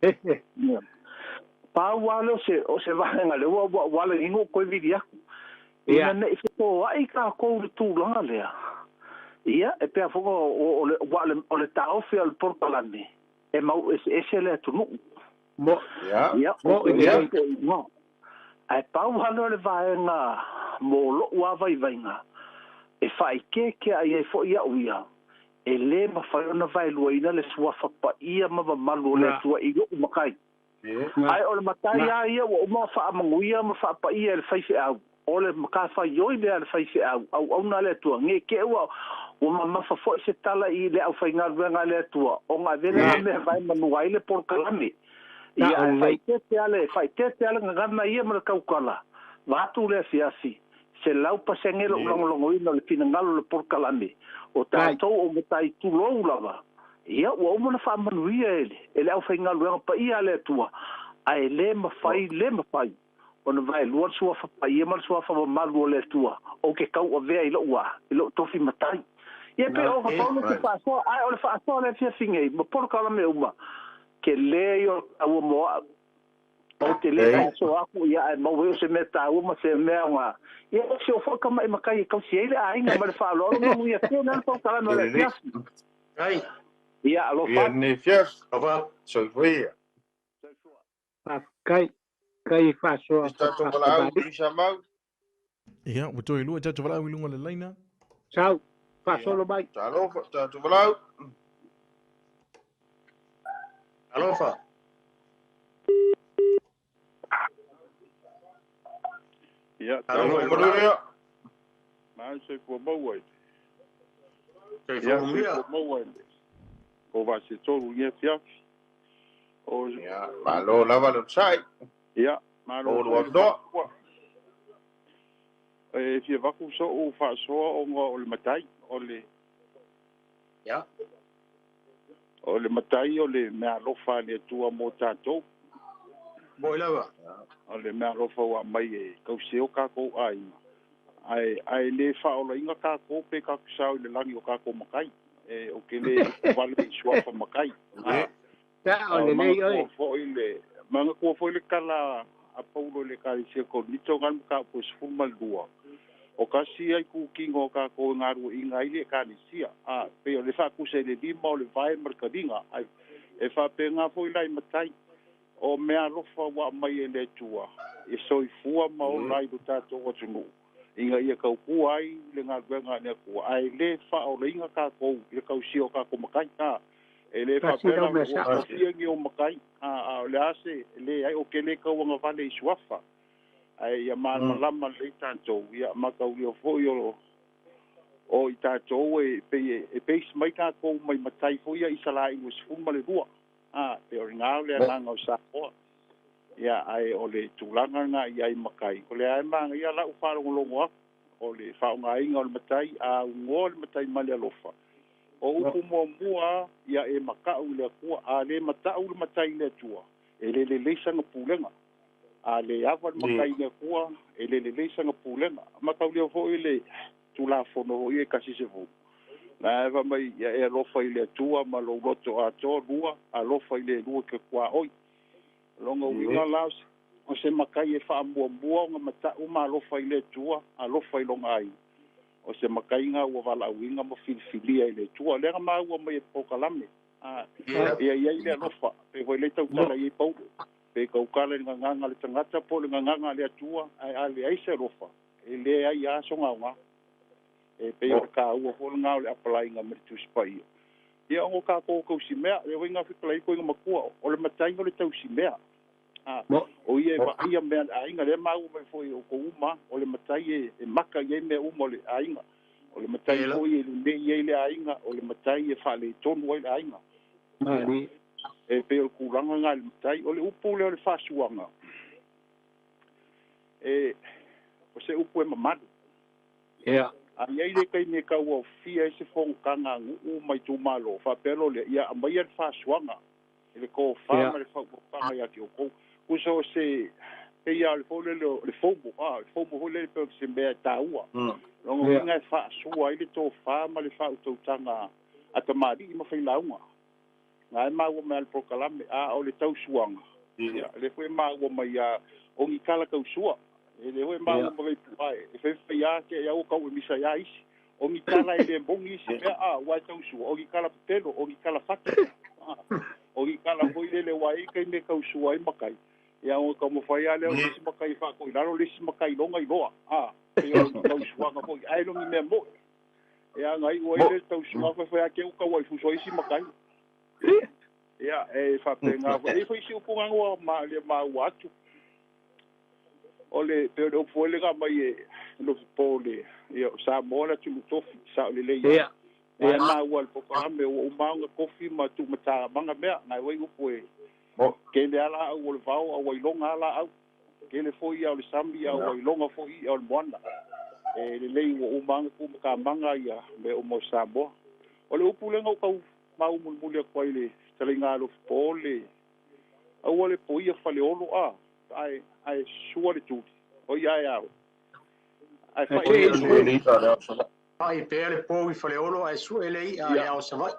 S6: Ia. Pau lava lea o se vaega lea ua ua alagiga ou toe vili atu. Ina ne i fetoa'i tatou i le tulaga lea, ia, e pei foi o le o le taofi o le polokalame, e mau eseese le atunuu. Ia, o le ae pau lava lea o le vaega mo lo'u lava vaivaiga, e faaikeekea'i ai foi a'u ia, e lē mafai ona vaeluaina le suafa paia ma mamalu o le Atua i lo'u matai. Ae o le matai lava ia ua uma ona faamanuia ma faapaia e le faifeau, o le matafaioi lea a le faifeau, auauna a le Atua, ne i te i ua mamafa foi se tala i le aufaigaluega a le Atua, ona avea lea mea e vaemanua ai le polokalame. Ia, ae faaeteete lava le, faaeteete lava le gagana ia ma le tautala, vaeatu le afiafi, 100% lou lagolagoina o le finagalo o le polokalame, o tatou o matai tulou lava, ia ua uma ona faamanuia e le aufaigaluega paia a le Atua, ae lē mafai, lē mafai ona vaelua le suafa paia ma le suafa mamalu o le Atua, ou te tauavea i lo'u a, i lo'u tofi matai. Ia pei o pau le faasoa, ae o le faasoa le afiafi nei, ma polokalame uma, telē ia o le taua mo a'u. Ou te lē faasoa aku ia ae maua ai o se mea taua ma se mea aoga. Ia o si ou foi tama'i matai e tausi ai le aiga ma le faaaloalo manuia tele lava le polokalame o le afiafi. Ia alofa
S2: Ia
S6: atu.
S2: lenei afiafi.
S1: Alofa.
S2: Soifua ia.
S4: Faafetai. Faafetai i faasoa
S2: Se tatou valaau
S4: faafetai.
S2: Tuisamau.
S3: Ia, ua toe lua tatou valaau i luga o le laina.
S4: Sau, faasolo mai.
S2: Talofa, tatou valaau.
S1: Alofa.
S8: Ia,
S1: Alofa
S8: talofa.
S2: Manuia.
S8: Malo soifua maua i
S1: Soifua
S8: Ia,
S1: manuia.
S8: soifua maua i le o vaasetolu i lenei afiafi. O
S2: Ia, malo lava le onosai.
S8: Ia, malo
S2: Maua le
S8: foi le
S2: avanoa.
S8: faasoa. E fia avatu so'u faasoa ona o le matai, o le
S1: Ia.
S8: O le matai o le meaalofa a le Atua mo tatou.
S1: Mo'i lava.
S8: O le meaalofa ua aumai e tausē o tatou aiga. Ae ae lē faaolaina tatou pe tatou sao i le lagi o tatou matai. E ou te lē upu vale i suafa matai. A
S4: Sao
S8: a o
S4: lelei
S8: manatua
S4: oe.
S8: fo'i le manatua foi le tala a Paulo i le Ekalesia Korinito na le mataupu e 12. O tasi ia itutino o tatou e galueaiina ai le Ekalesia. A pei o le faatusa i le lima o le vae ma le taliga. Ae e faapena foi la i matai. O meaalofa ua aumai e le Atua e soifua ma ola ai lo tatou atunuu ina ia tautū ai le galuega a le Atua ae lē faaolaina tatou i le tausia o tatou matai. A e lē
S4: Tasi
S8: faapea
S4: lau
S8: la
S4: mea
S8: ua
S4: sao.
S8: tofia ni ou matai a a o le a se leai o ke lē tauagavale i suafa ae ia malamalama lelei tatou ia mataulia foi o o i tatou e pei e base mai tatou mai matai foi ia Isaraelu e 12. A pe o lena o le agaga o Samoa. Ia ae o le tulaga lena i ai matai o lea e manaia la'u faalogologo atu o le faaaogaina o le matai a ugoa le matai ma le alofa. O upu muamua ia e mata'u i le Atua. A lē mata'u le matai i le Atua e le lelei sana pulega. A lē ava le matai i le Atua e le lelei sana pulega. Mataulia foi le Tulafono foi e kasi se fou. Na e mai ia e alofa i le Atua ma lou loto atoa lua alofa i le lua ke kuaʻoi. Loga uiga la o se matai e faamuamua ona mata'u ma alofa i le Atua, alofa i lona aiga. O se mataiga ua valaauina ma filifilia i le Atua. Lea na maua mai e polokalame. A ia iai le alofa. Pe foi le tautala i ai Paulo. Pe tautala i le gagaga a le tagata po o le gagaga a le Atua, ae a leai se alofa, e leai lava soga aoga. E pei o le taua foi lena o le apalaiga ma le Tusi Paia. Ia ona o tatou tausimea, lea foi na fetalai ai koiga matua, o le matai o le tausimea. A o ia e vaaia mea a le aiga, lea maua mai foi e outou uma, o le matai e maka i ai mea uma o le aiga. O le matai foi e lelei ai le aiga, o le matai e faaletonu ai le aiga. E pei o le tulaga lena i le matai. O le upu lea o le faasuaga, e o se upu e mamalu.
S4: Ia.
S8: A i ai le taimi e tauaofia ai se fonotaga a nuu ma itumalo, faapea loa lea, ia aumaia le faasuaga i le tofa ma le faautautaga ia te outou. Tusa o se pei lava o le foi lele o le FOMO, a, o le FOMO foi lele pei o se mea e taua. Lona uiga e faasua ai le tofa ma le faautautaga a tamalii ma failauga. Na e maua mai lava i le polokalame, a o le tausuaga, ia, lea foi e maua mai lava o ni tala tausua. E lea foi e maua mai pu'a e faifai lava te i ua tau emisa ai lava isi. O ni tala e le moni isi mea, a, ua e tausua, o ni tala pepelo, o ni tala fatu. O ni tala foi lele ua i ai taimi e tausua ai matai. Ia ona taumafai lava lea o le isi matai e faatoilalo, le isi matai iloga iloa. A, pei o ni tausuaga foi, ae le o ni mea mo'i. Ia na iu ai le tausuaga faifai lava te i ua tau aifuso ai isi matai. Ia e faapena foi. E i ai foi isi upu na ua le maua atu. O le pei o le upu foi lea na aumai e Lofipo le ia o Samoa le atunuu tofi, sao lelei ai. Na e maua e le polokalame ua uma ona tofi ma tuumatamaga mea. Na e ai upu e tele lava laau o le vao a ua iloga lava laau. Tele foi ia o le sami a ua iloga foi ia o le moana. E lelei ua uma ona tuumatamaga ia mea uma o Samoa. O le upu lea na ou tau maua mulimuli atu ai i le fetalaiga a Lofipo le aua le poia faleolo a ae ae sua le tuli o ia ae ao ae fa'i
S1: Fa'i pea le pou i Faleolo ae sue le i'a i le ao Savaii.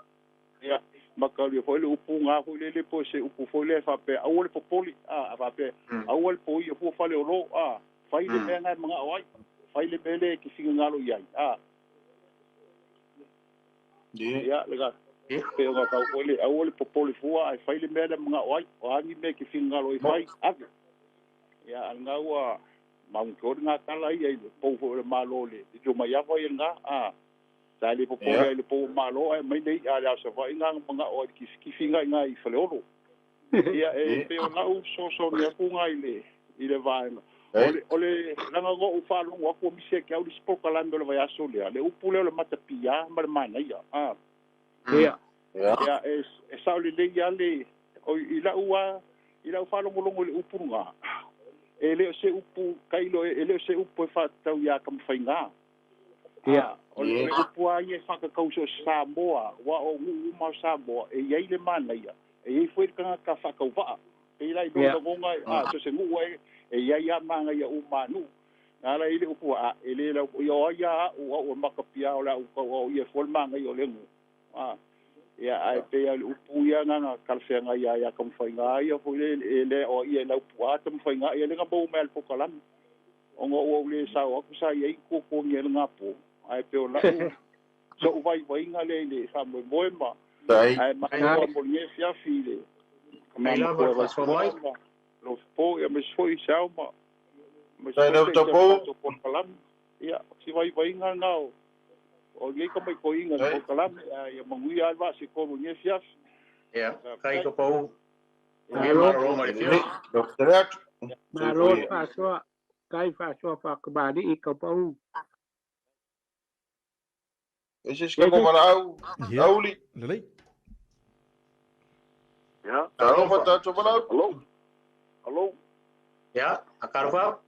S8: Ia Makaulia foi le upu ngā foi le le po se upu foi le faapea aua le popoli a faapea aua le poia fua fale o lo a fai le mea ngai manga o ai fai le mea le ki fingalo i ai a ia le ga pe o ka foi le aua le popoli fua ai fai le mea le manga o ai o ani mea ki fingalo i fai ave ia al ngā ua maungi ko ngā tala ia i le pou foi le malo le jo mai ava ia ngā a sa le popoli ai le pou malo ai mai nei a le asa vai ngā manga o ai ki ki ngai ngai i faleolo ia e pe o lau so so ni aku ngai le i le vaenga o le langa go u whalongo aku o mise ke au li spoka lambe o le vaiaso lea le upu lea o le matapia ma le manaia a
S4: Ia.
S8: Ia e sao le lei a le o i lau a i lau whalongolongo le upu ngā e le o se upu kailo e le o se upu e whātau ia ka mawhai ngā.
S4: Ia.
S8: O le upu a ia e whakakauso Samoa wa o ngu uma o Samoa e iai le manaia e iai foi le kanga ka whakauwaa. E ilai lo ngonga a so se ngu e iai a manga ia u manu. Nā la ile upu a e le lau ia o ia o o makapia o la u ka o ia foi manga ia o le ngu. A ia ai pe ia le upu ia nganga kalwhenga ia ia ka mwhai ngā ia foi le e le o ia lau pua ta mwhai ngā ia le ngā mau mea le pokalami. O ngā ua ule sao aku sa ia i koko ngi le ngā po. Ai pe o lau so uwai wainga le le sa moe moe ma. Ai ma o mo nge fiafi le.
S1: Mai lava le whasoa mai.
S8: Lo po ia me soi sao ma.
S2: Tai lau tapo.
S8: Ia si vai wainga ngā o. O nge ka mai ko inga o kalame ia manguia alva se ko nge fiafi.
S1: Ia kai ko pau. Nge maro ma le fiafi.
S2: Doctor.
S4: Malo whasoa kai whasoa whakabari i ka pau.
S2: Ese se ko marau. Auli.
S3: Lelei.
S6: Ya.
S2: Talofa tātou marau.
S6: Hello. Hello.
S1: Ya, akarofa.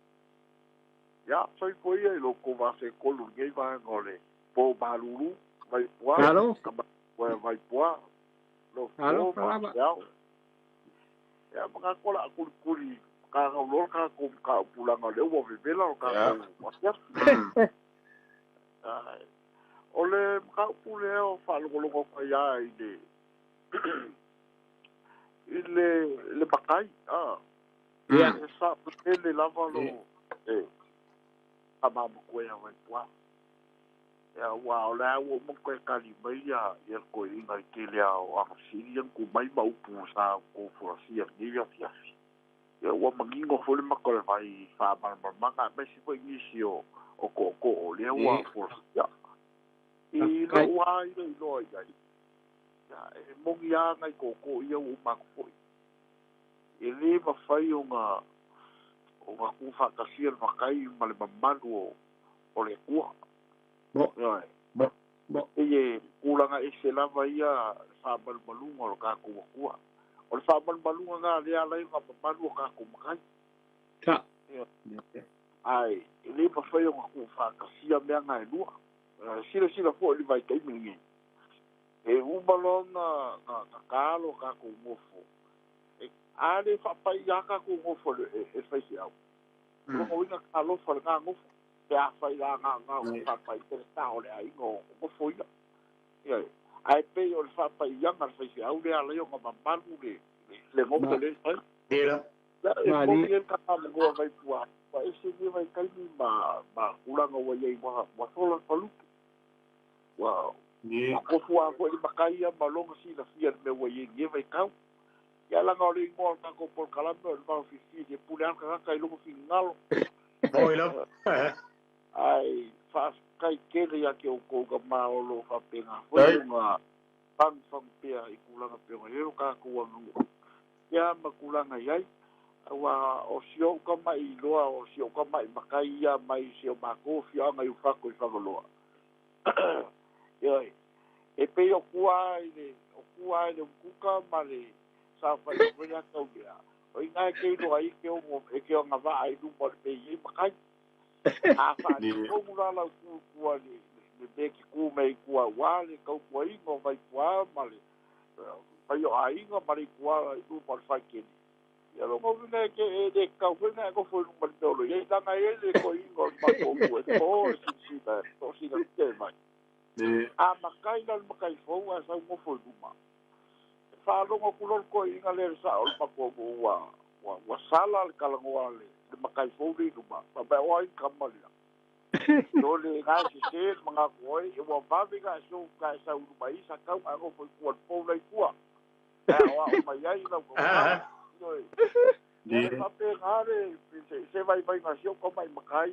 S6: Ya, soi ko ia i lo ko vase kolu ngai vaenga o le po malulu vai pua.
S4: Alo.
S6: Vai pua. Lo
S4: Alo,
S6: po ma
S4: falava.
S6: Ya, maka kola kuli kuli ka ka lo ka ko ka pulanga le ua vevela o ka ko wasia. Ai. O le ka pule o whalongolongo kwa ia i le i le le makai a.
S4: Ia.
S6: E sa pele lava lo e a mamu koe a vai pua. Ia ua o le au mo koe kali mai ia ia koe inga i tele ao akasiri ang ku mai maupu sa ko furasia ni ia fiafi. Ia ua mangingo fole makole vai wha marmarmanga mai si foi nisi o o ko ko o le ua furasia. I lo ua i lo iloa i ai. Ia e mongi a ngai ko ko ia u maku foi. E le mawhai o ngā ku whakasia le makai ma le mamalu o le kua.
S4: Bo.
S6: Bo.
S4: Bo.
S6: E ye kulanga e se lava ia whaamalumalunga o le kākou akua. O le whaamalumalunga ngā lea lai ngā mamalu o kākou makai.
S4: Ta.
S6: Ai, e le mawhai o ngā ku whakasia mea ngā e lua. Sila sila fo li vai taimi ngi. E umalo ngā kālo kākou ngofo. E ale whapai ia kākou ngofo e whaisi au. Longa winga kālofa le ngā ngofo. Te a whai la ngā ngā whapai te le tā o le ainga o ngofo ia. Ia, ai pei o le whapai ianga le whaisi au le ala o ngā mamalu le ngofo le whai.
S1: Tira.
S6: E moni e ka ngoa vai pua. Pa e se ni vai kaimi ma kulanga wa iai wa sola palupu. Wa kofu a koe i makai ma longa si la fia me wa iai ni vai kau. Ia langa o le ingoa o kako pol kalame o le mau fifi e pule anka kaka i longa fi ngalo.
S1: Moi lo.
S6: Ai whaakai kere ia ke o kouka maolo whapenga. Foi ngā pang pang pea i kulanga pea ngā ero kako angu. Ia ma kulanga iai. Ua o sio ka mai loa o sio ka mai makai ia mai sio mako fia anga i whako i whakaloa. Ia e pe o kua i le o kua i le kuka ma le sa whai o wea kau mea. O i ngai ke iloa i ke o e ke o ngā waa i luma le pei i makai. A wha ni kongu la lau ku kua le me ki ku mei kua wā le kau kua ingo vai kua ma le vai o a inga ma le kua i luma le whai keni. Ia longo vina e ke e le kau whena e kofo i luma le meolo. Ia i tanga e le ko ingo le mako ku e ko e sina o sina te mai. A makai la le makai fou a sau ngofo i luma. Faalogo atu loa le toeaina lea i le sao o le matou nuu ua ua ua sala le talanoa a le le matai fou lea i luma, faapea o ai le tama lea. O le na e sese le manatu ai, ua vave ona e sou ona e sau i luma i sa tau ona e nofo i tua i le pou la i tua. E aoao mai ai lau tautala. Ioe. E faapena le se vaivaiga o si ou tamai matai i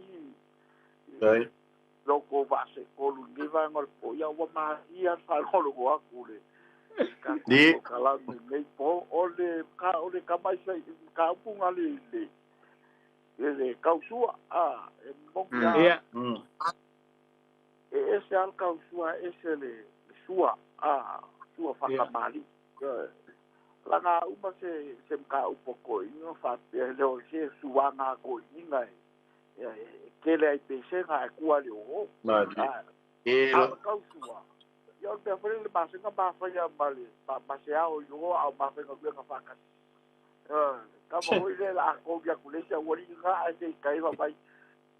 S6: lo outou vaa seetolu i lenei vaega o le po. Ia ua malie lava le faalogologo atu i le tatou polokalame i lenei po. O le o le tamai mataupu na le le tausua, a, e moni lava, e ese lava le tausua, e ese le sua, a, sua faatamalii. Laga uma se se mataupu a toeaiina faapea e le o se suaga a toeaiina e tele ai pesega ae tua i le o. A o le tausua, ia o le mea foi lele masega ma faia ma le ma se ao i o a o mafaigaluega faatasi. Kama foi lea la a kogi atu le isi aualii lena ae se i tai fai mai,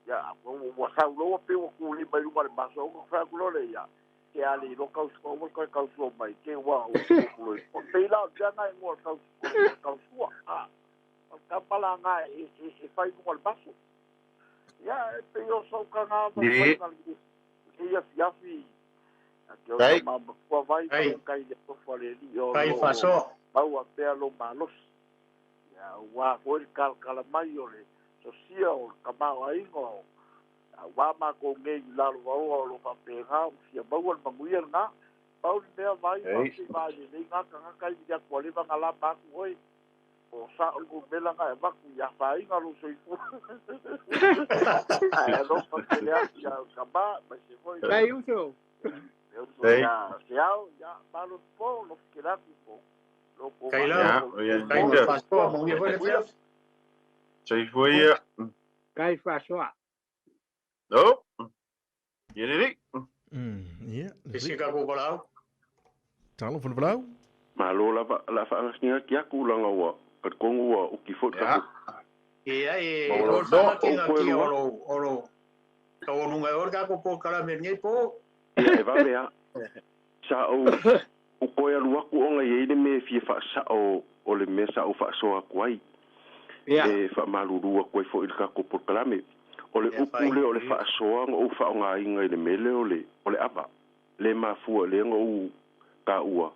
S6: ia, ua sau loa pei ua tuli mai luga o le maso. Ona fai atu loa lea, ia, ke a le iloa tausua, aua le toe tausua mai, ke ua ua pei la o le mea lena e igoa o le tausua. A, o le tama la lena e fai i luga o le maso. Ia, e pei o sootaga vaivaiga lenei afiafi, a ke o tama matua vai ma le tai le alofa o le Alii o lo o maua pea lou malosi. Ia, aua foi le talatala mai o le sosia o le tamaoaiga o aua matou nei i lalovaoa o lo o faapena ona fia maua le manuia lena. Pau le mea vai ma se i vaai lelei na tagata i vili atu ua leva ona lama atu oe. O sao le numera na e avatu i afaina lou soifua. Ae alofa tele atu ia tama aemaise foi
S4: Kai uso.
S6: Le uso ia Seao, ia malo po lofi tele atu po.
S1: Kai la, kai ma faasoa manuia foi le afiafi.
S2: Soifua ia.
S4: Kai faasoa.
S2: No. Ia lelei.
S3: Ia.
S1: Isi ka ko valau.
S3: Talo fo le valau.
S7: Malo lava, o le a faagasigasi atu leaga ua talitonu ua uki foi le tatou.
S1: Ia e o le faagasinatia o lou o lou taualuga e o le tatou polokalame i lenei po.
S7: Ia e vave a. Sa ou ou toe alu atu ona e i ai le mea e fia faasao o le mea sa ou faasoa atu ai. E faamalulu atu ai foi i le tatou polokalame. O le upu lea o le faasoa na ou faaaogaina i le mea lea o le o le ava. Le mafua lea na ou taua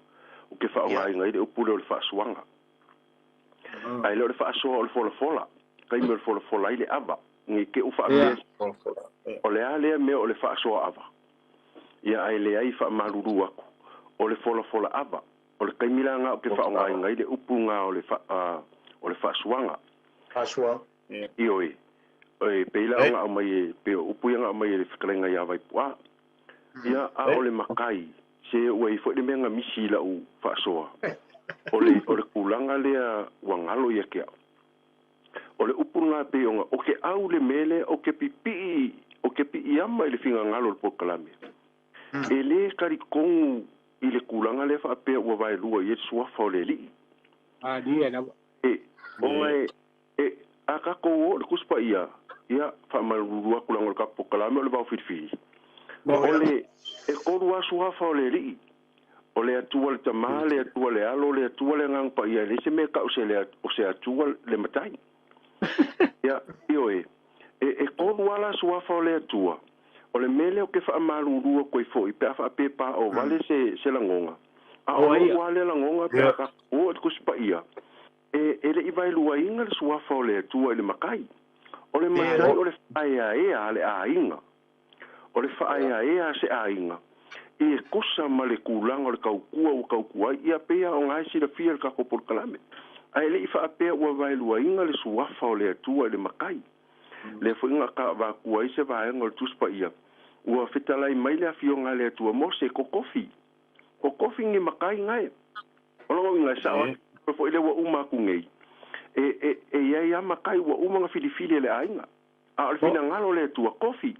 S7: ou te faaaogaina ai le upu lea o le faasoaga. Ae le o le faasoa o le folafola, taimi o le folafola ai le ava, ne i te i ua faapea o le a lea mea o le faasoa ava. Ia ae leai faamalulu atu, o le folafola ava, o le taimi la na ou te faaaogaina ai le upu na o le o le faasuaga.
S1: Faasuaga.
S7: Ioe, e pei la ona aumai e, pei o upu ia na aumai e le fetalaiga ia Vaipu'a. Ia, a o le matai, se ua i ai foi le mea na misi i lau faasoa, o le, o le tulaga lea ua galo ia te au. O le upu lena e pei ona, o ke au le mea lea, o ke pipii, o ke piiama i le finagalo o le polokalame. E lē talitonu i le tulaga lea faapea ua vaelua i ai le suafa o le Alii.
S4: Malie lava.
S7: E, ona e, e, a tatou o i le Tusi Paia, ia, faamalulu atu leaga o le tatou polokalame o le vaofilifili. O le, e tolu lava suafa o le Alii. O le Atua le Tama, le Atua le Alo, le Atua le Agaga Paia, e leai se mea e tau se le, o se Atua le Matai. Ia, ioe, e, e tolu lava la suafa o le Atua. O le mea lea ou te faamalulu atu ai foi pe a faapea e paao vale se, se lagoga. A o lou lava lea lagoga pe a tatou o i le Tusi Paia, e, e le i vaeluaina le suafa o le Atua i le matai. O le matai o le faaeaea a le aiga. O le faaeaea a se aiga, e kosa ma le tulaga o le tautua ua tautua ai, ia pei lava ona e silafia i le tatou polokalame. Ae le i faapea ua vaeluaina le suafa o le Atua i le matai. Lea foi na avatu ai se vaega o le Tusi Paia, ua fetalai mai le Afioga a le Atua, Mose, kokofi, kokofi ni matai nae. O lona uiga e sao atu foi lea ua uma atu nei, e, e, e i ai lava matai ua uma ona filifili e le aiga. A o le finagalo o le Atua, kofi,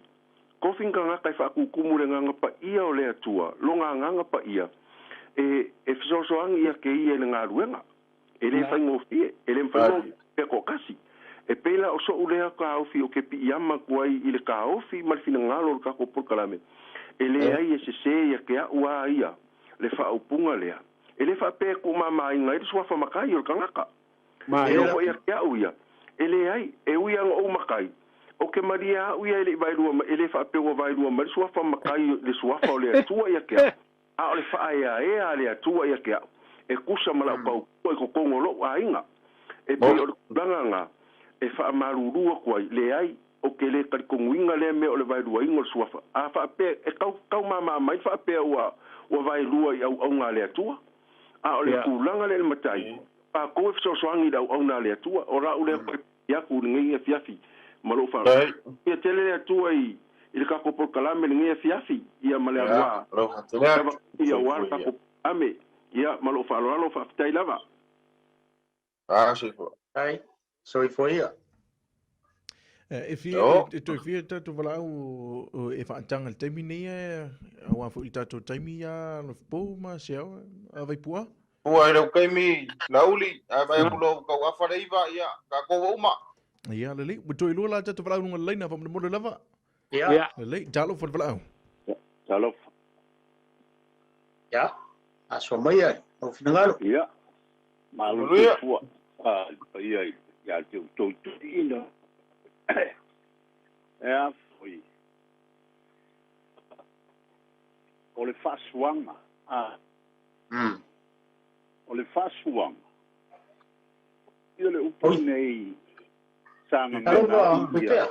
S7: kofi ni tagata e faakukumu le Agaga Paia o le Atua, lona Agaga Paia, e, e fesoasoani ia te ia i le galuega. E le faigofie, e le mafai ona pea toatasi. E pei la o soʻu lea taofi o ke piiama atu ai i le taofi ma le finagalo o le tatou polokalame, e leai e sesē ia te aʻu a ia le faaupuga lea, E le faapea e tuumamaina ai le suafa matai o le tagata. E oo foi ia te au ia, e leai, e ui lava ina ou matai, ou te malie lava au ia e le i vaelua mai, e le faapea ua vaelua mai le suafa matai, le suafa o le Atua ia te au, a o le faaeaea a le Atua ia te au, e tusa ma lau tautua i totonu o lou aiga. E pei o le tulaga lena e faamalulu atu ai, leai, ou te le talitonuina lea mea o le vaeluaina o le suafa. A faapea, e tau, tau mama mai faapea ua, ua vaelua i auauna a le Atua. A o le tulaga lea i le matai, matou e fesoasoani i le auauna a le Atua. O lau lea toe pili atu i lenei afiafi ma lou faaaloalo. Ia tele le Atua i, i le tatou polokalame i lenei afiafi, ia ma le aluā lava ia aua le tatou polokalame. Ia ma lou faaaloalo, faafetai lava.
S1: Ai, soifua ia.
S3: E fia, e toe fia tatou valaau e faataga i le taimi nei e aua foi le tatou taimi ia Lofopou ma Seao a Vaipua.
S2: Pua i lau taimi Laauli, ae vaai atu loa ua tau afa le 9, ia, tatou ua uma.
S3: Ia, lelei. Ua toe lua la tatou valaau luga o le laina faamolemole lava.
S1: Ia.
S3: Lelei, talofa le valaau.
S6: Talofa.
S1: Ia, aso mai ai, lou finagalo.
S6: Ia, Malo soifua a le paia ia te outou toeaiina. E a foi, o le faasuaga, a, o le faasuaga, ia le upu nei sa gagana ai ia.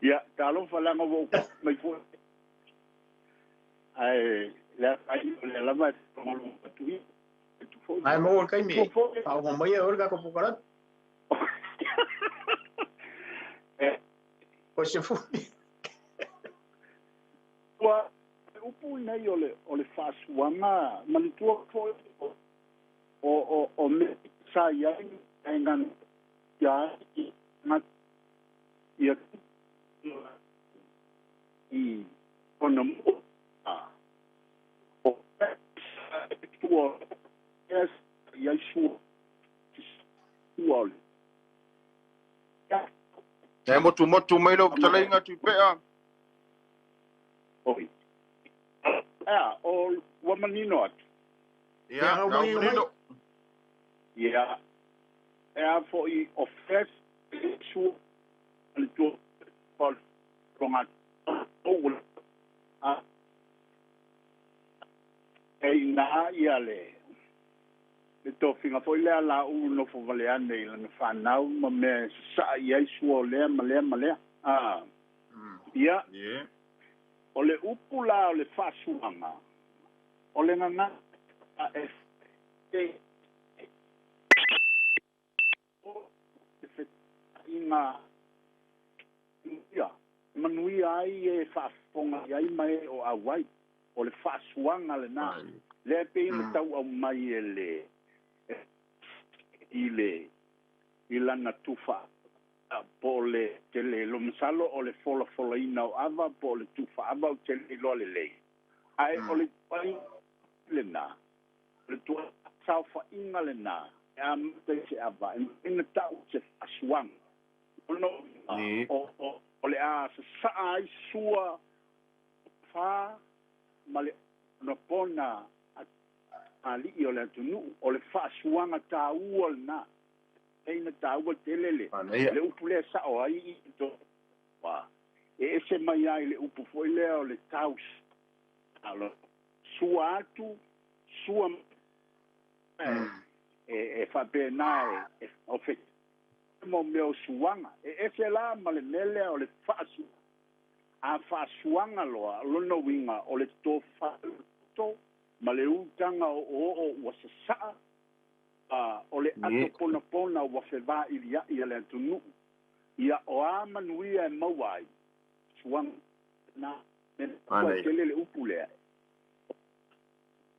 S6: Ia, talofa leaga ua ou mai foi. Ae le afaina o lea lava e faalogologo atu i atu foi.
S1: Ae maua le taimi e faauma mai ai oe le tatou polokalame. O se fuli.
S6: Ua upu nei o le o le faasuaga manatua foi o o o mea sa i ai e ngana ia ia i ona mua o tua i ai sua tua o le
S2: E motumotu mai lau fetalaiga Tuipea.
S6: Oi. Ea, o ua manino atu.
S2: Ia, ua manino.
S6: Ia, e a foi o fea sua le tua o le a e inā ia le le tofiga foi lea la ulu nofo wale ane i lana whanau ma mea sasaa i ai sua o lea ma lea ma lea. A, ia, o le upu la o le faasuaga, o le gagana a e e o te fetaiga ia, manuia ai e faafofoga i ai ma e o auai. O le faasuaga lenā. Lea e pei ona tau aumai e le i le i lana tufa po o le tele lo masalo o le folafolaina o ava po o le tufa ava ou te le iloa lelei. Ae o le tuuaiga lenā, o le tuuaiga saofaiga lenā e amata i se ava e mafai ona tau o se faasuaga. Ona o, o le a sasaa ai sua fa ma le ponapona alii o le atunuu, o le faasuaga taua lenā. E ina taua tele le, le upu lea sao ai i to e ese mai ai le upu foi lea o le taus. Sua atu, sua e faapena e o fe mo mea o suaga. E ese la ma le mea lea o le faasuaga. A faasuaga loa, lona uiga o le tofa ma le utaga o oo ua sasaa, a, o le ato ponapona ua fevailiai a le atunuu. Ia o a manuia e maua ai, suaga na, me ua tele le upu lea.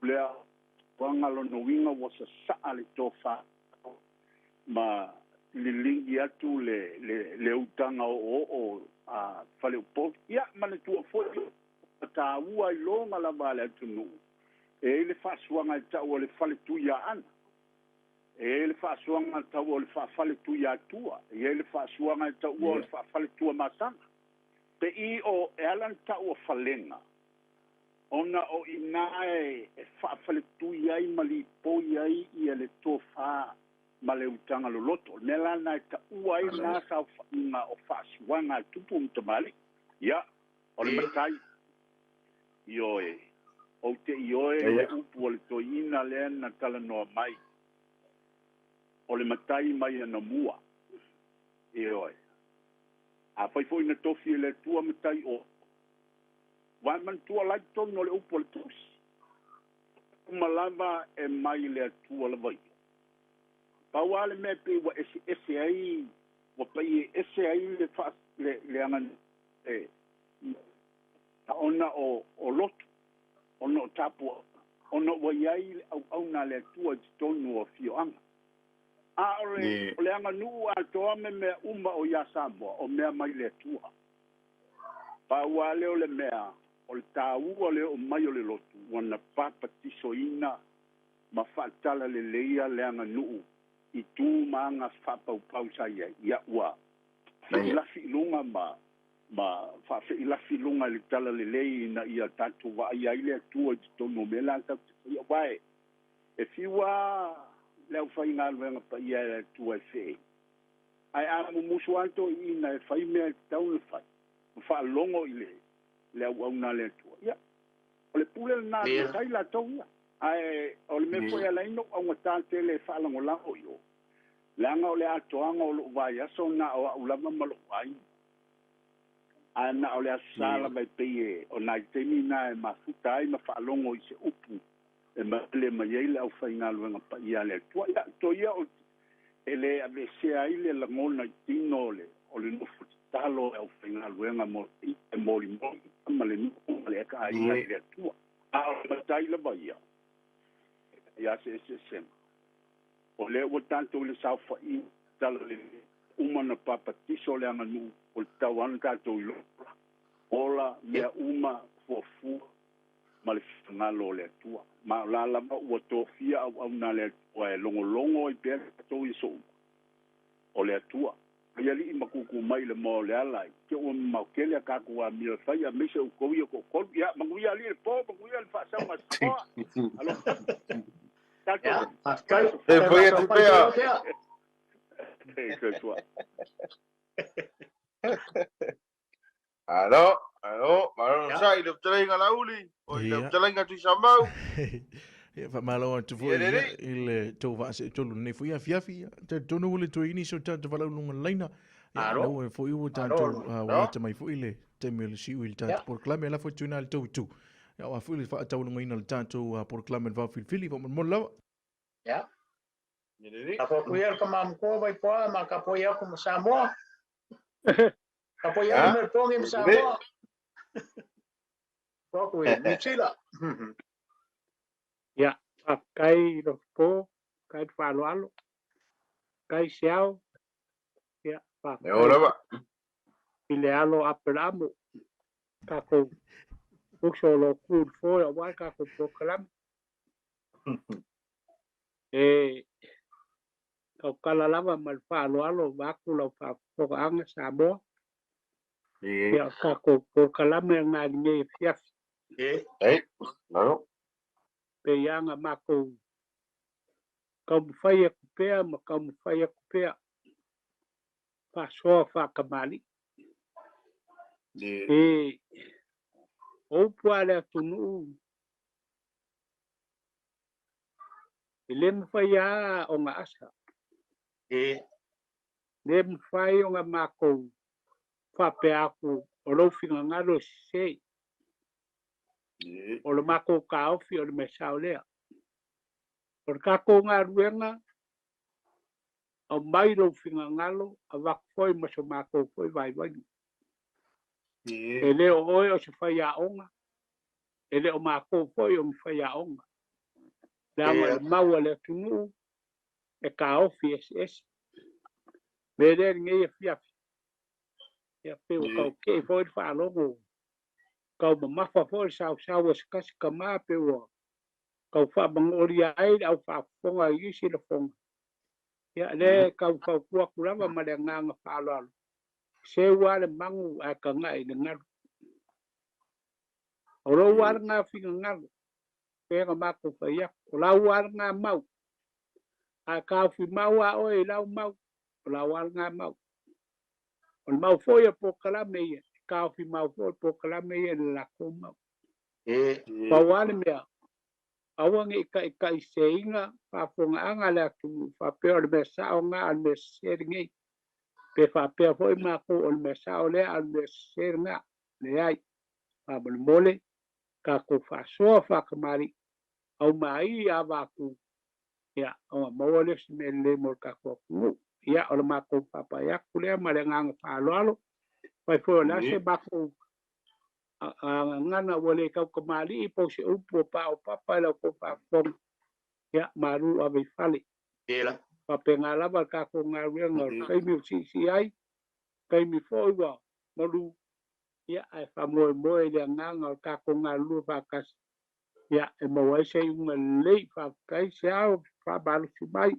S6: Lea, suaga lona uiga ua sasaa le tofa ma liligi atu le, le, le utaga oooo a Faleupolu. Ia, manatua foi taua iloga lava a le atunuu, e i ai le faasuaga e tau o le faletuiaana, e i ai le faasuaga e tau o le faafaletuiatua, e i ai le faasuaga e taua o le faafaletuamasaga. Pe i o e ala ona tau o falega,
S4: Ona o i ina e faafaletui ai ma lipoi ai ia le tofa ma le utaga loloto. O le mea la lena e taua ai lena saofaiga o faasuaga a tupu ma tamalii. Ia, o le matai, ioe, ou te ioe i le upu a le toeaina lea na talanoa mai, o le matai mai anamua. Ioe. Afai foi na tofi e le Atua matai o Aua e manatua la i totonu o le upu a le Tusi, uma lava e mai le Atua lava ia. Pau lava le mea e pei ua eseese ai, ua pei e ese ai le faa, le, le aganuu e, ona o, o lotu, ona o tapuaiga, ona ua i ai le auauna a le Atua i totonu o afioaga. A o le, o le aganuu atoa me mea uma o iā Samoa, o mea mai le Atua. Pau lava lea o le mea, o le taua o le oo mai o le lotu, ua na papatisoina ma faatalaleleia le aganuu i tu ma aga faapaupau sa i ai. Ia, ua feilafii i luga ma, ma faafeilafii i luga i le talalelei ina ia tatou vaaia ai le Atua i totonu o mea la tatou te faia. Aua e fiu lava le aufaigaluega paia e le Atua e feei, Ae a mumusu lava le toeaina e fai mea e tatau ona fai, ma faalogo i le le auauna a le Atua, ia, o le pule lena a le matai latou ia. Ae o le mea foi e ala ai ona ou augata tele e faalagolago i o, leaga o le atoaga o lou vaiaso na o au lava ma lou aiga. Ae na o le Aso Sa lava e pei e, o nai taimi na e mafuta ai ma faalogo i se upu e malele mai ai le aufaigaluega paia a le Atua. Ia, toe ia o e le aveesea ai le lagona i tino o le o le nofo tatalo e aufaigaluega mo le ita e molimoli ita ma le nuu ma le ekaaiga i le Atua. A o le matai lava ia, ia se eseesega. O lea ua tatou i le saofaiga talalelei, uma ona papatiso le aganuu, o le tatau lava ona tatou iloa ola mea uma fuafua ma le finagalo o le Atua. Ma o la lava ua tofia auauna a le Atua e logologo ai pea tatou i aso uma, o le Atua. Ai alii ma kūkū mai i le moa o le ala i te ua mamao tele a tatou amio e fai aemaise outou ia toatolu. Ia, manuia alii le po, manuia le faasauga a Samoa. Alofa. Tatou.
S1: Faafetai.
S2: E fai atu pea.
S4: E soifua.
S2: Alo, alo, malo yeah. Sai, le fetalaiga Lauli, o le fetalaiga Tuisamau.
S3: Ia, faamalo atu foi i le tou vaaseetolu lenei foi afiafi. Talitonu ua le toe ini so tatou valaau luga laina. Ia, lea foi ua tatou ua lata mai foi le taimi o le siu i le tatou polokalame. Lafo atu i ina i le tou itu. Ia, aua foi le faataunuuina o le tatou polokalame i le vaofilifili. Faamolemole lava.
S1: Ia. Lafo atu ia le tama matua Vaipoa ma tapuai atu ma Samoa. Tapuai atu me Pongi ma Samoa. Atu i Niu Sila.
S4: Ia, faafetai Lotopo, faafetai le faaaloalo, faafetai Seao, ia, faafetai i le alo Aperamo, tatou uso o lo o tu i le foe aua le tatou polokalame. E tautala lava ma le faaaloalo vaeatu lau faafofogaaga Samoa. Ia, o tatou polokalame lena i lenei afiafi. Pei lava ona matou taumafai atu pea ma taumafai atu pea faasoa faatamalii. E o upu lava a le atunuu E le mafai lava ona asa.
S1: E
S4: le mafai ona matou faapea atu o lou finagalo e sese. O le matou taofi o le mea sao lea. O le tatou galuega, aumai lou finagalo, avatu foi ma so matou foi vaivaiga. E le o oe o se faiaoga, e le o matou foi o ni faiaoga. Leaga o le mau a le atunuu e taofi eseese. Mea lea i lenei afiafi, ia pei ua tau kei foi le faalogo, tau mamafa foi le sausau a se tasi tama pei ua tau faamanolia ai le au faafofoga i isi lafoga. Ia lea e tau fautua atu lava ma le agaga faaaloalo, seu lava le magu ae taga'i i le galu. O lou lava lena finagalo, pei ona matou fai atu, o lau lava lena mau. A e taofi mau lava oe i lau mau, o lau lava lena mau. O le mau foi o polokalame ia, e taofi mau foi polokalame ia i le latou mau. Pau lava le mea, aua ne i taitaiseseina faafofogaaga a le atunuu faapea o le mea sao lena a o le mea sese lenei. Pe faapea foi matou o le mea sao lea a o le mea sese lena. Leai. Faamolemole, tatou faasoa faatamalii, aumai avatu, ia, ona maua lea o se mea lelei mo le tatou atunuu. Ia, o le matou faapai atu lea ma le agaga faaaloalo. Fai foi o le a se matou gagana ua le tautamalii po o se upu ua paopapa i la outou faafofoga, ia, malu ave i fale. Faapena lava le tatou galuega o le taimi ua siisii ai, taimi foi ua malu, ia, ae faamoemoe i le agaga o le tatou galulue faatasi, ia, e maua ai se iuga lelei. Faafetai se ao faamalosi mai.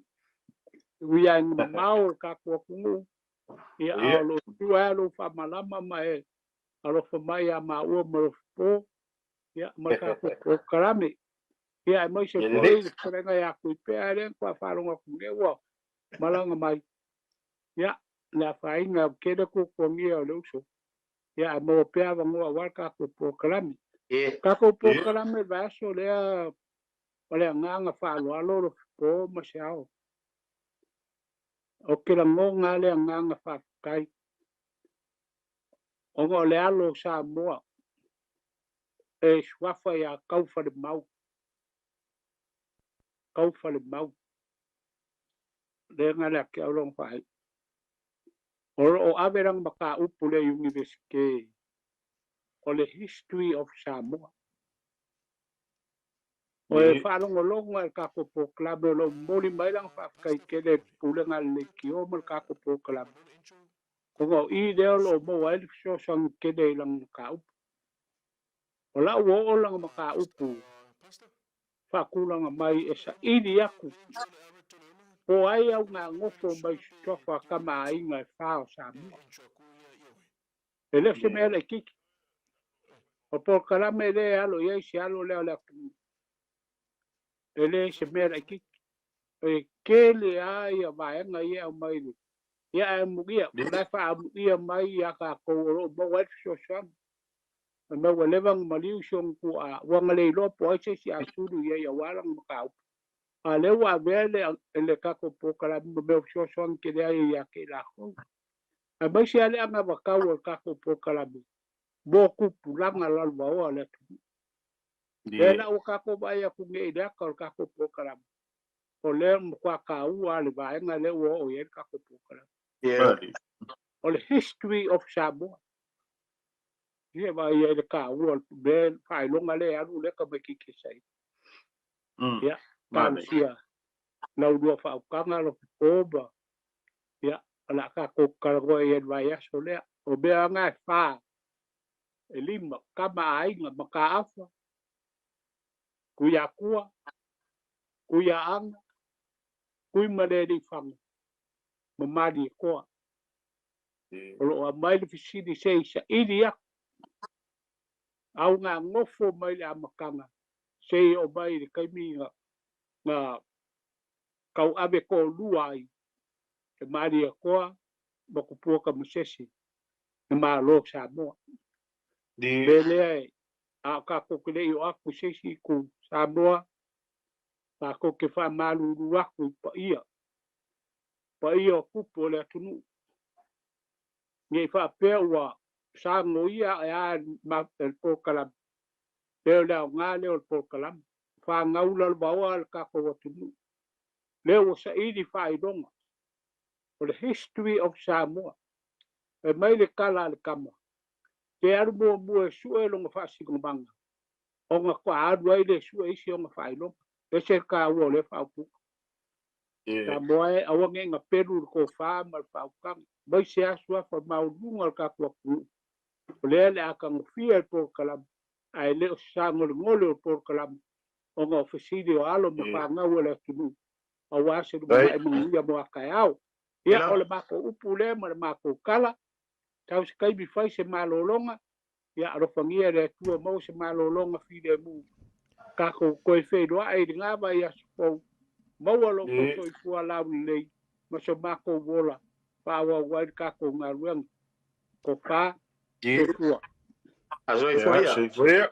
S4: E ui lava ina mamao le tatou atunuu, ia, a o lo o tua ai lou faamalama ma e alofa mai ia maua ma Lofipo, ia, ma le tatou polokalame. Ia, aemaise foi le fetalaiga ia Tuipea lea na faalogo atu nei ua malaga mai. Ia, le afaina ua tele tuatuagia o le uso. Ia, ae maua pea avanoa aua le tatou polokalame. Tatou polokalame i le vaiaso lea, o le agaga faaaloalo Lofipo ma se ao. Ou te lagona lava le agaga faafetai ona o le alo o Samoa e suafa ia Taufalemau, Taufalemau, lea na le ake au lona faaiu. O lo o ave lana mataupu i le Iunivesite o le History of Samoa. O e faalogologo i le tatou polokalame o lo o momoli mai lana faafetai tele i le Pulega a le Leitio ma le tatou polokalame, ona o i lea o lo o maua ai le fesoasoani tele i lana mataupu. O la ua oo lana mataupu faatulaga mai e saili atu po o ai au gagofo mai suafa a tama aiga e fa o Samoa. E le o se mea laitiiti. O polokalame lea e alo i ai se alo lea o le atunuu, e le se mea laitiiti. E tele lava ia vaega ia e aumai i le ia ae amuia, o la e faaamuia mai ia tatou o lo o maua ai le fesoasoani. Fai mai ua leva ona maliu si ona tuaa, ua na le iloa po o ai se isi a sulu i ai aua lana mataupu. A o lea ua avea le, le tatou polokalame ma mea o fesoasoani tele ai ia te i latou. Aemaise lava le anavatau o le tatou polokalame mo tupulaga lalovaoa o le atunuu. Lea la ua tatou vaai atu nei i le ata o le tatou polokalame, o lea e matua taua lava le vaega lea ua oo i ai le tatou polokalame. O le History of Samoa. Ia vaai ai le taua o le mea faailoga lea e alu lea tamaitiiti e saili. Ia, talosia lau lua faautaga Lofipo ma ia, o le a tatou talanoa i ai i le vaiaso lea. O mea lava na e fa, e lima, tama a aiga, Mataafa, Tuiatua, Tuiaaga, Tuimalealiifano ma Malietoa. O lo o aumai le fesili se i saili atu au gagofo mai le amataga se i oo mai i le taimi na tauave toalua ai e Malietoa ma Tupua Tamasese le Malo o Samoa. Le lea e a o tatou te le i oo atu i se isi itu Samoa, tatou te faamalulu atu i paia, paia o tupu o le atunuu, ne i faapea ua sagoia ae a e le polokalame, pei o le aoga lea o le polokalame, fanau lalovaoa le tatou atunuu, lea ua saili faailoga o le History of Samoa. Fai mai le tala a le tama, Te alu muamua e sue lona faasinomaga, ona faatoa alu ai lea e sue isi ona faailoga. E ese le taua o lea faaupuga. Samoa e, aua ne i gapelu le tofa ma le faautaga, aemaise lava suafa maualuga o le tatou atunuu, o lea le a tagofia e le polokalame, ae le o se sagolegole o le polokalame ona o fesili o alo ma fanau a le atunuu aua se lumanai manuia mo a taeao. Ia, o le matou upu lea ma le matou tala, tau se taimi fai se malologa, Ia alofagia e le Atua maua se malologa filemu tatou toe feiloai i le gava i aso fou. Maua lo outou soifua laulelei ma so matou ola faaauau ai le tatou galuega. Tofa, soifua.
S1: A soifua ia.
S2: Soifua ia.